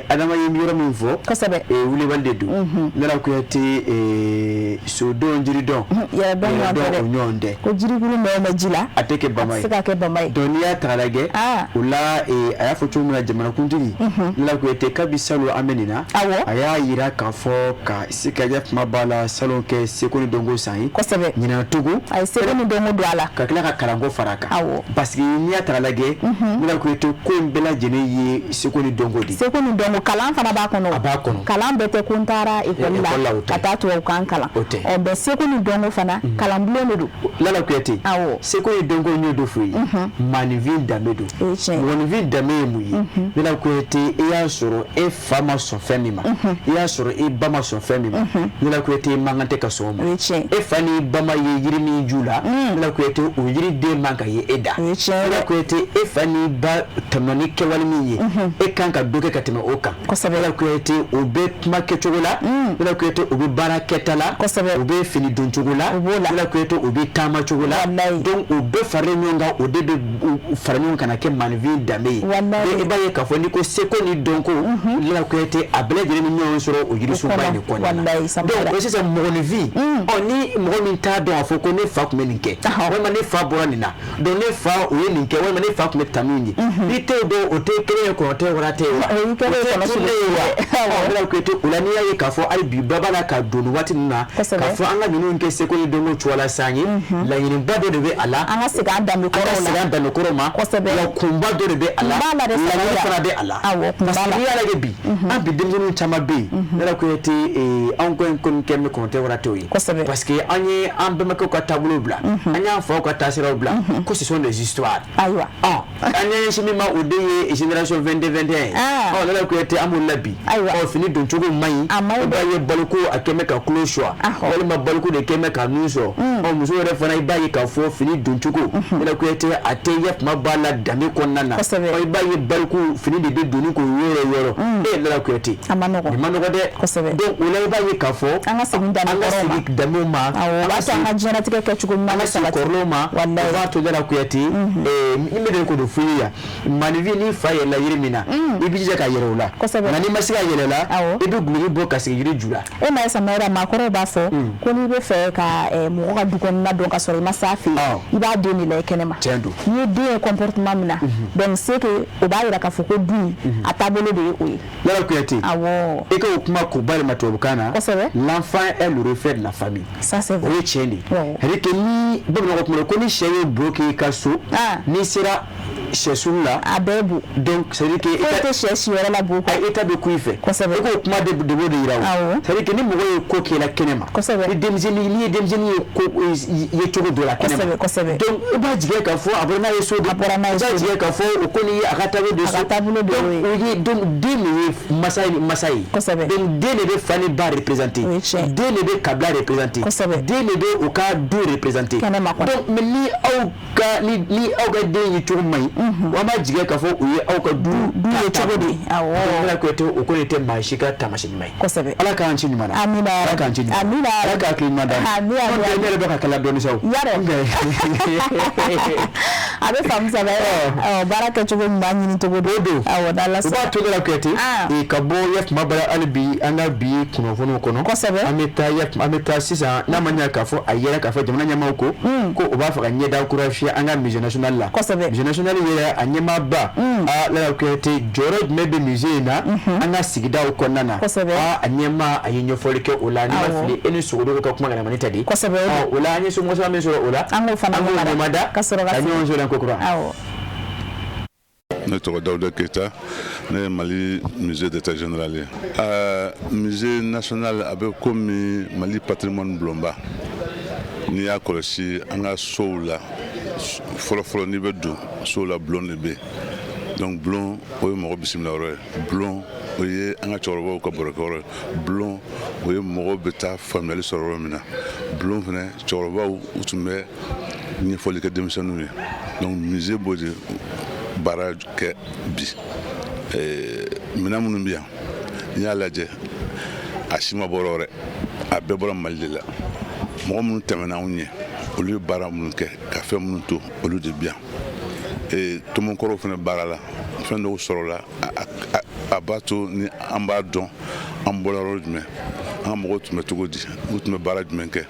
Adama ye yɔrɔ min fɔ. Kosɛbɛ. Wulibali de don. Lala Kuyate, sodɔn, jiridɔn. Yɛrɛdɔn ɲɔgɔn tɛ dɛ. O ɲɔgɔn tɛ. Ko jirikuru mɛn bɛ ji la. A tɛ kɛ bama ye. A tɛ se ka kɛ bama ye. Donc n'i y'a ta k'a lajɛ. O la a y'a fɔ cogo min na, jamanakuntigi. Lala Kuyate, kabi salon an bɛ nin na. Awɔ. A y'a yira k'a fɔ ka se ka kɛ kuma b'a la, salon kɛ seko ni dɔnko san ye. Kosɛbɛ. Ɲinan tugun. A ye seko ni dɔnko don a la. Ka tila ka kalanko fara a kan. Awɔ. Parce que n'i y'a ta k'a lajɛ. Lala Kuyate, ko in bɛɛ lajɛlen ye seko ni dɔnko de ye. Seko ni dɔnko, kalan fana b'a kɔnɔ. A b'a kɔnɔ. Kalan bɛɛ tɛ ko n taara ekɔli la ka taa tubabukan kalan. O tɛ. Ɔ, bɛn seko ni dɔnko fana kalanbulon de don. Lala Kuyate. Awɔ. Seko ni dɔnko, n y'o de f'u ye. Maaninfin danbe don. O ye tiɲɛ ye. Mɔgɔninfin danbe ye mun ye? Lala Kuyate, e y'a sɔrɔ e fa ma sɔn fɛn min ma, i y'a sɔrɔ e ba ma sɔn fɛn min ma, Lala Kuyate, e man kan tɛ ka sɔn o ma. O ye tiɲɛ ye. E fa ni ba ma ye yiri min ju la, Lala Kuyate, o yiriden man ka ye e da. O ye tiɲɛ ye dɛ. Lala Kuyate, e fa ni ba tɛmɛna ni kɛwale min ye, e kan ka dɔ kɛ ka tɛmɛ o kan. Kosɛbɛ. Lala Kuyate, o bɛ kuma kɛcogo la, Lala Kuyate, o bɛ baara kɛta la, Kosɛbɛ. o bɛ fini don cogo la, O b'o la. Lala Kuyate, o bɛ taama cogo la. Walayi. Donc o bɛɛ faralen ɲɔgɔn kan, o de bɛ fara ɲɔgɔn kan ka kɛ maaninfin danbe ye. Walayi. Donc i b'a ye k'a fɔ n'i ko seko ni dɔnko, Lala Kuyate, a bɛɛ lajɛlen bɛ ɲɔgɔn sɔrɔ o yirisunba in de kɔnɔna na. Walayi, Samakara. Donc o sisan mɔgɔninfin, ɔ, ni mɔgɔ min t'a dɔn k'a fɔ ko ne fa tun bɛ nin kɛ, walima ne fa bɔra nin na, donc ne fa o ye nin kɛ, walima ne fa tun bɛ tanu ye, n'i t'o dɔn, o tɛ kelen ye kɔnɔ tɛ wara tɛ ye wa? O y'i kɛlen ye kɔnɔ O tɛ tunnen ye wa? Ɔ, Lala Kuyate, o la n'i y'a ye k'a fɔ hali bi ba b'a la ka don nin waati ninnu na, k'a fɔ an ka ninnu kɛ seko ni dɔnko cogoya la san ye, laɲiniba dɔ de bɛ a la. An ka segin an danbe An ka kɔrɔw la. segin an danbe kɔrɔw ma. Kosɛbɛ. Wa kunba dɔ de bɛ a la. Kun b'a la dɛ, laɲini Samakara. fana bɛ a la. Awɔ, kun b'a Parce que la. n'i y'a lajɛ bi, an bi denmisɛnninw caman bɛ yen, Lala Kuyate, anw kɔni kɛ bɛ kɔnɔ tɛ wara t'o ye. Kosɛbɛ. Parce que an ye an bɛnbakɛw ka taabolo bila, an y'an faw ka taasiraw bila, ko ce sont des histoires. Ayiwa. Ɔ, an ye ɲɛsin min ma, o de ye génération 22 21 ye. Ah. Ɔ, Lala Kuyate, an b'olu la bi. Ayiwa. Ɔ, fini don cogo man ɲi. A man ɲi I b'a dɛ. ye baliku a kɛn bɛ ka tulo suwa, Ahɔ. walima baliku de kɛn bɛ ka nun sɔn. dɔn. Ɔ, muso yɛrɛ fana, i b'a ye k'a fɔ fini doncogo, Lala Kuyate, a tɛ yafama b'a la danbe kɔnɔna na. Ɔ, i b'a ye bariku fini de bɛ donni k'o yɔrɔ yɔrɔ. E Lala Kuyate, a ma nɔgɔn, nin ma nɔgɔn dɛ. Donc o la, i b'a ye k'a fɔ an ka segin danbe an ka kɔrɔw ma. Segin danbew ma. Awɔ, o b'a to an ka diɲɛlatigɛ kɛcogo ɲuman An bɛ ka segin sabati. kɔrɔlenw ma. O b'a to, Lala Kuyate, n bɛ deli k'o de f'i ye yan, maninfin, n'i fa yɛlɛla yiri min na, i b'i jija ka yɛlɛ o la. Nka n'i ma se ka yɛlɛ la, i bɛ guloki bɔ ka sigi yiri ju la. E ma ye, Samayira, maakɔrɔw b'a fɔ ko n'i bɛ fɛ ka mɔgɔ ka du kɔnɔna dɔn ka sɔrɔ i ma s'a fɛ yen, i b'a den de lajɛ kɛnɛma. Tiɲɛ don. N'i ye den ye comportement min na, donc c'est que o b'a yira k'a fɔ ko du in, a taabolo de ye o ye. Lala Kuyate, awɔ, i ka o kuma k'o bayɛlɛma tubabukan na, l'enfant est le reflet de la famille. Ça, c'est vrai. O ye tiɲɛ de ye. C'est à dire que ni bamananw ka kuma la ko ni sɛ ye bo k'i ka so, n'i sera sɛ sugu la, a bɛɛ bo. Donc c'est à dire que Foyi tɛ sɛ siyɔrɔ la bo kɔ. E ta bɛ ku i fɛ. I k'o kuma de b'o de yira o. C'est à dire que ni mɔgɔ ye ko k'i la kɛnɛ ma, ni denmisɛnnin, n'i ye denmisɛnnin ye ko ye cogo dɔ la kɛnɛ ma, donc i b'a jigiya k'a fɔ a bɔra n'a ye so de, a bɔra n'a ye so, i b'a jigiya k'a fɔ o ko nin ye a ka taabolo de so, a ka taabolo de y'o ye. Donc o ye, donc den de ye masa ye, masa ye. Donc den de bɛ fa ni ba représenter, den de bɛ kabila représenter, den de bɛ u ka du représenter. Donc mais ni aw ka ni aw ka den ye cogo man ɲi, an b'a jigiya k'a fɔ o ye aw ka du du ye cogo di. Awɔ. Lala Kuyate, o ko de tɛ maa si ka taamasiyɛn ɲuman ye. Ala k'an ci ɲuman na. Amina. Ala k'an ci ɲuman na. Amina. Ala k'a hakili ɲuman d'an ma. Amina. N'o tɛ, ne yɛrɛ bɛ ka kala dɔɔni sa o. Yarɔ, a bɛ faamu saba, ɔ, baara kɛcogo ɲuman ɲini cogo don. Awɔ, n'Ala O sɔnna. b'a to, Lala Kuyate, ka bɔ yakuma bara hali bi an ka bi kunnafoniw kɔnɔ. An bɛ taa yakuma, an bɛ taa sisan, n'a ma ɲɛ k'a fɔ a yɛrɛ k'a fɔ jamana ɲɛmaaw ko ko o b'a fɛ ka ɲɛda kura fiyɛ an ka musée national la. Musée national yɛrɛ, a ɲɛmaaba, a Lala Kuyate, jɔyɔrɔ jumɛn bɛ musée in na an ka sigidaw kɔnɔna na? A ɲɛmaa, a ye ɲɛfɔli kɛ o la. N'i ma fili, e ni Sogodogo ka kuma ŋanamani ta de. Ɔ, o la an ye somɔgɔ min sɔrɔ o la, an k'o fana an k'o ɲɛmada ka sɔrɔ ka ka ɲɔgɔn sɔrɔ yan kokura. Awɔ. Ne tɔgɔ Dawuda Keyita, ne ye Mali musée d'état général ye. Musée national, a bɛ komi Mali patrimoine bulonba. N'i y'a kɔlɔsi an ka sow la, fɔlɔfɔlɔ, n'i bɛ don sow la, bulon de bɛ yen. Donc bulon, o ye mɔgɔ bisimila yɔrɔ ye. Bulon, o ye an ka cɛkɔrɔbaw ka barokɛyɔrɔ ye. Bulon, o ye mɔgɔw bɛ taa faamuyali sɔrɔ yɔrɔ min na. Bulon fana, cɛkɔrɔbaw, u tun bɛ ɲɛfɔli kɛ denmisɛnninw ye. Donc musée b'o de baara kɛ bi. Minɛn minnu bɛ yan, n'i y'a lajɛ, a si ma bɔ yɔrɔ wɛrɛ, a bɛɛ bɔra Mali de la. Mɔgɔ minnu tɛmɛna anw ɲɛ, olu ye baara minnu kɛ ka fɛn minnu to, olu de bɛ yan. Tomɔkɔrɔw fana baara la, fɛn dɔw sɔrɔla, a b'a to ni an b'a dɔn an bɔra yɔrɔ jumɛn, an ka mɔgɔw tun bɛ cogo di, u tun bɛ baara jumɛn kɛ.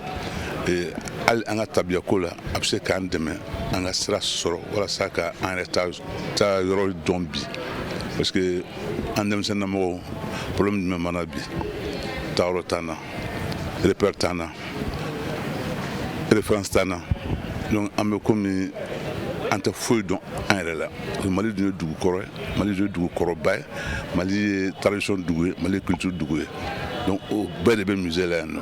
Hali an ka tabiya ko la, a bɛ se k'an dɛmɛ an ka sira sɔrɔ walasa ka an yɛrɛ ta yɔrɔ dɔn bi, parce que an denmisɛnninamɔgɔw, problème jumɛn b'an na bi? Taayɔrɔ t'an na, repère t'an na, référence t'an na. Donc an bɛ komi an tɛ foyi dɔn an yɛrɛ la. Mali dun ye dugu kɔrɔ ye, Mali dun ye dugu kɔrɔba ye, Mali ye tradition dugu ye, Mali ye culture dugu ye. Donc o bɛɛ de bɛ musée la yan nɔ.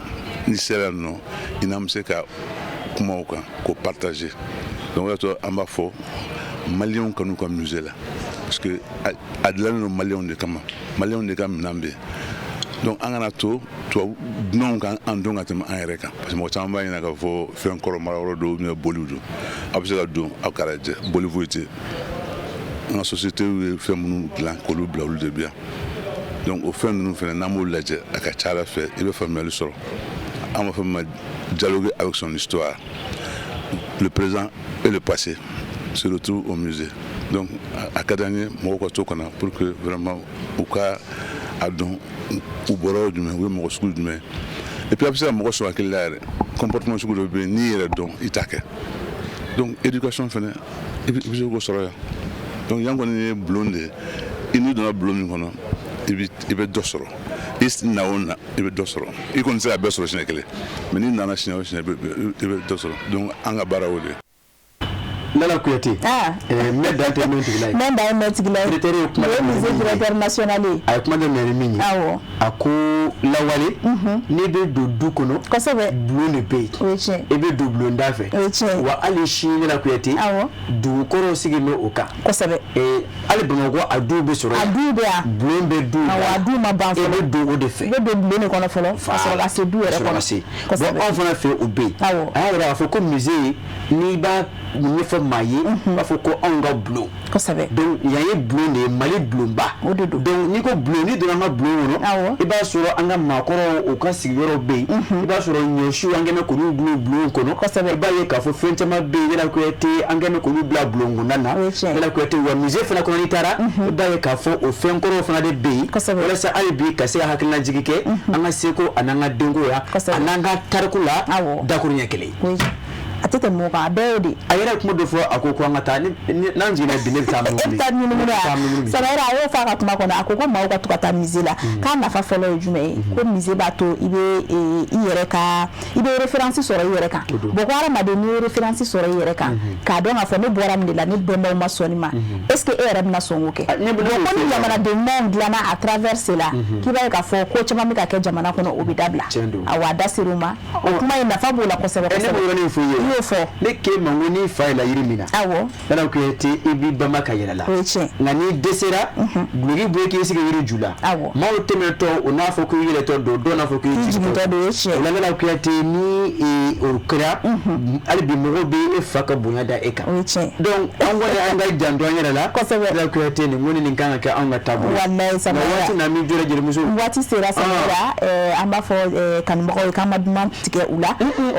N'i sera yan nɔ, i n'an bɛ se ka kuma o kan, k'o partager. Donc o de y'a to an b'a fɔ maliyɛnw ka n'u ka musée la, parce que a dilannen don maliyɛnw de kama, maliyɛnw de ka minɛn bɛ yen. Donc an kana to tubabu dunanw ka an dɔn ka tɛmɛ an yɛrɛ kan, parce que mɔgɔ caman b'a ɲini k'a fɔ fɛn kɔrɔ mara yɔrɔ don ou bien boliw don. A bɛ se ka don, aw k'a lajɛ, boli foyi tɛ yen. An ka société ye fɛn minnu dilan k'olu bila, olu de bɛ yan. Donc o fɛn ninnu fana, n'an b'olu lajɛ, a ka ca Ala fɛ, i bɛ faamuyali sɔrɔ. An b'a fɔ min ma dialoguer avec son histoire. Le présent et le passé se retrouvent au musée. Donc a ka d'an ye mɔgɔw ka to ka na pour que vraiment u ka a dɔn u bɔra yɔrɔ jumɛn, u ye mɔgɔ sugu jumɛn. Et puis a bɛ se ka mɔgɔ sɔrɔ hakili la yɛrɛ, comportement sugu dɔ bɛ yen, n'i yɛrɛ dɔn, i t'a kɛ. Donc éducation fana, i bɛ se k'o sɔrɔ yan. Donc yan kɔni ye bulon de ye. I n'i donna bulon min kɔnɔ, i bɛ dɔ sɔrɔ. I na o na, i bɛ dɔ sɔrɔ. I kɔni tɛ se ka bɛɛ sɔrɔ siɲɛ kelen, mais n'i nana siɲɛ o siɲɛ, i bɛ dɔ sɔrɔ. Donc an ka baara y'o de ye. Lala Kuyate. Mɛ dan tɛ mɛn tigila ye. Mɛ dan ye mɛn tigila ye. Directeur ye kuma o ye musée directeur national ye. A ye kuma daminɛ ni min ye. Awɔ. A ko lawale. N'i bɛ don du kɔnɔ. Kosɛbɛ. Bulon de bɛ yen. O ye tiɲɛ. I bɛ don bulonda fɛ. O ye tiɲɛ. Wa hali sini Lala Kuyate. Awɔ. Dugukɔrɔw sigilen bɛ o kan. Kosɛbɛ. Hali Bamakɔ a duw bɛ sɔrɔ yen. A duw bɛ yan. Bulon bɛ duw la. Awɔ, a duw ma ban fɔlɔ. I bɛ don o de fɛ. I bɛ don bulon de kɔnɔ fɔlɔ. Ka sɔrɔ ka se du yɛrɛ kɔnɔ. Ka sɔrɔ ka se. Bon anw fana fɛ o bɛ yen. Awɔ. A y'a yira k'a fɔ ko musée n'i b'a ɲɛfɔ maa ye. U b'a fɔ ko anw ka bulon. Kosɛbɛ. Donc yan ye bulon de ye, Mali bulonba. O de don. Donc n'i ko bulon, n'i donna an ka bulon kɔnɔ. Awɔ. I b'a sɔrɔ an ka maakɔrɔw u ka sigiyɔrɔ bɛ yen. I b'a sɔrɔ ɲɔsiw an kɛn bɛ k'olu dulon bulon kɔnɔ. Kosɛbɛ. I b'a ye k'a fɔ fɛn caman bɛ yen Lala Kuyate an kɛn bɛ k'olu bila bulon kɔnɔna na. O ye tiɲɛ ye. Lala Kuyate wa musée fana kɔnɔ n'i taara. I b'a ye k'a fɔ o fɛn kɔrɔw fana de bɛ yen. Kosɛbɛ. Walasa hali bi ka se ka hakililajigin kɛ an ka seko an'an ka denko la. Kosɛbɛ. An'an ka tariku la. Awɔ. Dakuruɲɛ kelen. O ye a tɛ tɛmɛ o kan, a bɛɛ y'o de ye. A yɛrɛ ye kuma dɔ fɔ, a ko ko an ka taa n'an jiginna bi ne bɛ taa E bɛ taa munumunu wa? Samara a y'o fɔ a ka kuma kɔnɔ, a ko ko maaw ka to ka taa musée la, k'a nafa fɔlɔ ye jumɛn ye? Ko musée b'a to i bɛ i yɛrɛ ka i bɛ référence sɔrɔ i yɛrɛ kan. Bon ko hadamaden n'i ye référence sɔrɔ i yɛrɛ kan, k'a dɔn k'a fɔ ne bɔra nin de la, ne bɛnbaw ma sɔn nin ma, est ce que e yɛrɛ bɛna sɔn k'o kɛ? Bon ko ni jamanaden ɲumanw dilanna à travers cela, k'i b'a ye k'a fɔ ko caman bɛ ka kɛ jamana kɔnɔ, o bɛ dabila. Awɔ, a da ser'o ma. O kuma in nafa b'o la kosɛbɛ kosɛbɛ. Ne b'o yɔrɔnin f'i ye. I y'o fɔ. Ne k'e ma ko n'i fa yɛlɛla yiri min na. Awɔ. Lala Kuyate i b'i banba ka yɛlɛ la. O ye tiɲɛ. Nka n'i dɛsɛra. Duloki bɔ i k'i sigi yiri ju la. Awɔ. Maaw tɛmɛtɔ o n'a fɔ k'i yɛlɛtɔ don, dɔw n'a fɔ k'i jigintɔ don, o ye tiɲɛ. O la Lala Kuyate ni o kɛra. Hali bi mɔgɔw bɛ e fa ka bonya da e kan. O ye tiɲɛ. Donc an kɔni an ka janto an yɛrɛ la. Kosɛbɛ. Lala Kuyate nin ko nin kan ka kɛ anw ka taabolo ye. Walayi Samara. Nka waati na min jɔra jelimuso. Waati sera Samara, an b'a fɔ kanubagaw ye k'an ma duman tigɛ u la.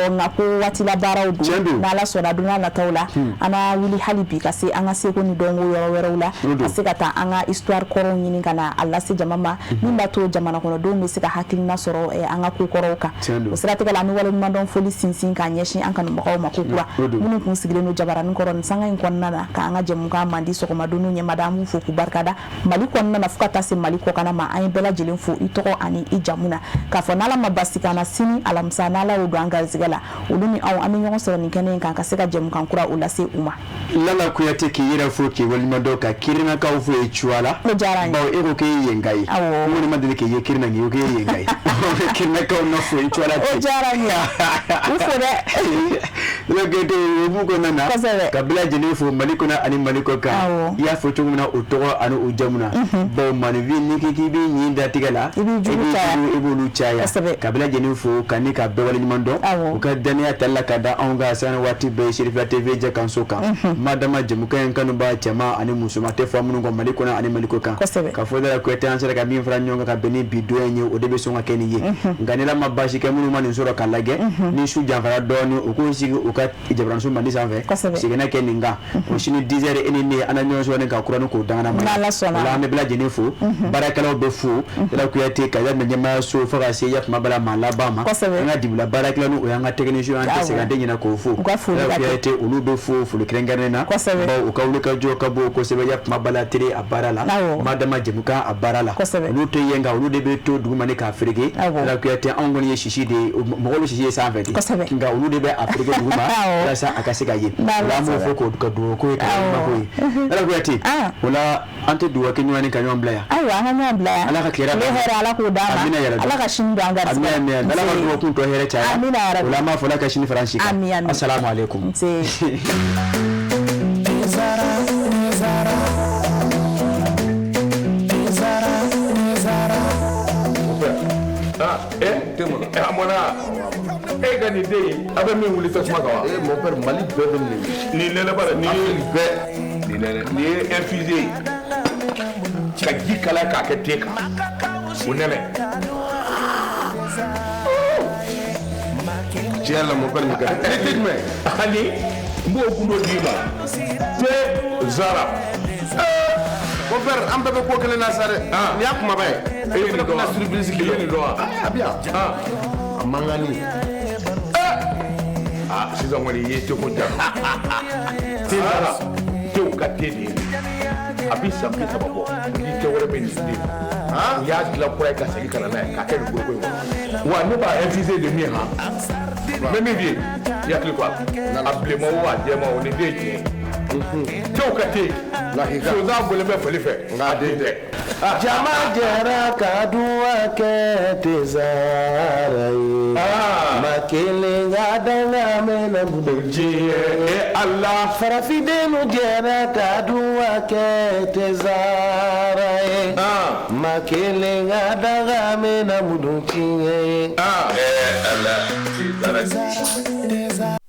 Nka ko waati la baaraw don. N'Ala sɔnna don n'a nataw la, an b'a wuli hali bi ka se an ka seko ni dɔnko yɔrɔ wɛrɛw la, ka se ka taa an ka histoire kɔrɔw ɲini ka na a lase jama ma, min b'a to jamana kɔnɔdenw bɛ se ka hakilina sɔrɔ an ka ko kɔrɔw kan. O siratigɛ la, an bɛ waleɲumandɔn foli sinsin k'a ɲɛsin an kanubagaw ma ko kura, minnu kun sigilen don jabaranin kɔrɔ nin sanga in kɔnɔna na, k'an ka jɛmukan mandi sɔgɔmadonniw ɲɛmada, an b'u fo k'u barikada Mali kɔnɔna na fo ka taa se Mali kɔkanna ma. An ye bɛɛ lajɛlen fo i tɔgɔ ani i jamu na, k'a fɔ n'Ala ma basi k'an na sini alamisa, n'Ala y'o don an garisɛgɛ la, olu ni anw an bɛ ɲɔgɔn sɔrɔ nin kɛnɛ in kan ka se ka jɛmukan kura o lase u ma. Lala Kuyate k'i yɛrɛ fo k'i waleɲumandɔn ka Kirinakaw fo ye cuwa la. O diyara n ye. Bawo e ko k'e ye yenka ye. Awɔ. N kɔni ma deli k'i ye Kirina nka i ko k'e ye yenka ye. Kirinakaw na fo i cuwa la ten. O diyara n ye. U fo dɛ. Lala Kuyate o hukumu kɔnɔna na. Kosɛbɛ. Ka bɛɛ lajɛlen fo Mali kɔnɔ ani Mali kɔ kan. Awɔ. I y'a fɔ cogo min na o tɔgɔ ani o jamu na. Bawo maaninfin n'i ko k'i b'i ɲin da tigɛ la. I b'i jugu caya. I b'olu caya. Kosɛbɛ. Ka bɛɛ lajɛlen fo ka ni ka bɛɛ waleɲuman dɔn. Awɔ. U ka danaya tali la ka da anw kan sani waati bɛɛ Serifila TV jɛkanso kan. Madama jɛmukan in kanuba cɛman ani musoman tɛ fɔ minnu kɔ Mali kɔnɔ ani Mali kɔ kan. Kosɛbɛ. Ka fɔ Lala Kuyate an sera ka min fara ɲɔgɔn kan ka bɛn ni bi don in ye, o de bɛ sɔn ka kɛ nin ye. Nka ni Ala ma baasi kɛ minnu ma nin sɔrɔ ka lajɛ, ni su janfara dɔɔni u k'u sigi u ka jabaraninso mandi sanfɛ. Kosɛbɛ. Seginna kɛ nin kan. O sini 10 heures e ni ne an na ɲɔgɔn sɔrɔ nin ka kura ni k'o dangana ma. N'Ala sɔnna. O la an bɛ bɛɛ lajɛlen fo. Baarakɛlaw bɛ fo. Lala Kuyate ka daminɛ ɲɛmaayaso fo ka se yakuma bala maa laban ma. Kosɛbɛ. An ka dibila baarakɛlaw n'o y'an ka technicien an tɛ segin an tɛ ɲinɛ k'o fo. U ka foli ka Lala kɛ. Kuyate olu bɛ fo foli kɛrɛnkɛrɛnnen na. Kosɛbɛ. Bawo u ka wulikajɔ ka bon kosɛbɛ yakuma bala télé a baara la. Awɔ. Madama jɛmukan a baara la. Kosɛbɛ. Olu tɛ yen nka olu de bɛ to duguma ni k'a fereke. Awɔ. Lala Kuyate anw kɔni ye sisi de ye, mɔgɔw bɛ sisi ye sanfɛ de. Kosɛbɛ. Nka olu de bɛ a fereke duguma Awɔ. walasa a ka se ka ye. N'Ala O la an b'o sɔnna. fo k'o ka dugawu ko ye ka ɲuman ko ye. Lala Kuyate. O la an tɛ dugawu kɛ ɲɔgɔn ye ka ɲɔgɔn bila yan. Ayiwa, an ka ɲɔgɔn bila yan. Ala ka tile Tile hɛrɛ Ala k'o d'an ma. Amina yarabi. Ala ka sini don an garisɛgɛ Amina la. amina. Ala ka Nse. dugawukun tɔ hɛrɛ caya. Amina yarabi. O la an b'a fɔ Ala ka sini fara an si kan. Ami, ami. Asalamu alaikum. Nse. A mɔna e ka nin den in, a bɛ min wuli tasuma kan wa? Eh mon père, Mali bɛɛ bɛ nin de. Nin nɛnɛ bara nin ye Afrique bɛɛ. nin nɛnɛ nin ye infusé ye ka ji kalaya k'a kɛ te kan, o nɛnɛ. Tiɲɛ yɛrɛ la mon père nin ka di. Ni te jumɛn? Ani n b'o gundo d'i ma te Zara. Mon père, an bɛɛ bɛ ko kelen na sa dɛ. Nin y'a kumaba ye. E ye nin dɔn wa? Fana surprise I ye nin dɔn wa? A bɛ yan. A mankanni. Ah, sisan kɔni i ye teko ja. Te Zara, tew ka te de ye. A bi san 30 bɔ, ni te wɛrɛ bɛ nin den. U y'a dilan kura ye ka segin ka na n'a ye k'a kɛ nin foroko in kɔnɔ. Wa ne b'a infusé de min han. N bɛ min f'i ye, i hakili to a la. A bilenman o a jɛman o, nin den ye tiɲɛ ye. Cɛw ka te sonsan bolilen bɛ fali fɛ, nka a den tɛ. Jama jɛra ka duwa kɛ Tezara ye, maa kelen ka danga mɛnna diɲɛ Ala. Farafindenw jɛra ka duwa kɛ Tezara ye, maa kelen ka danga mɛnna tiɲɛ ye. Ala.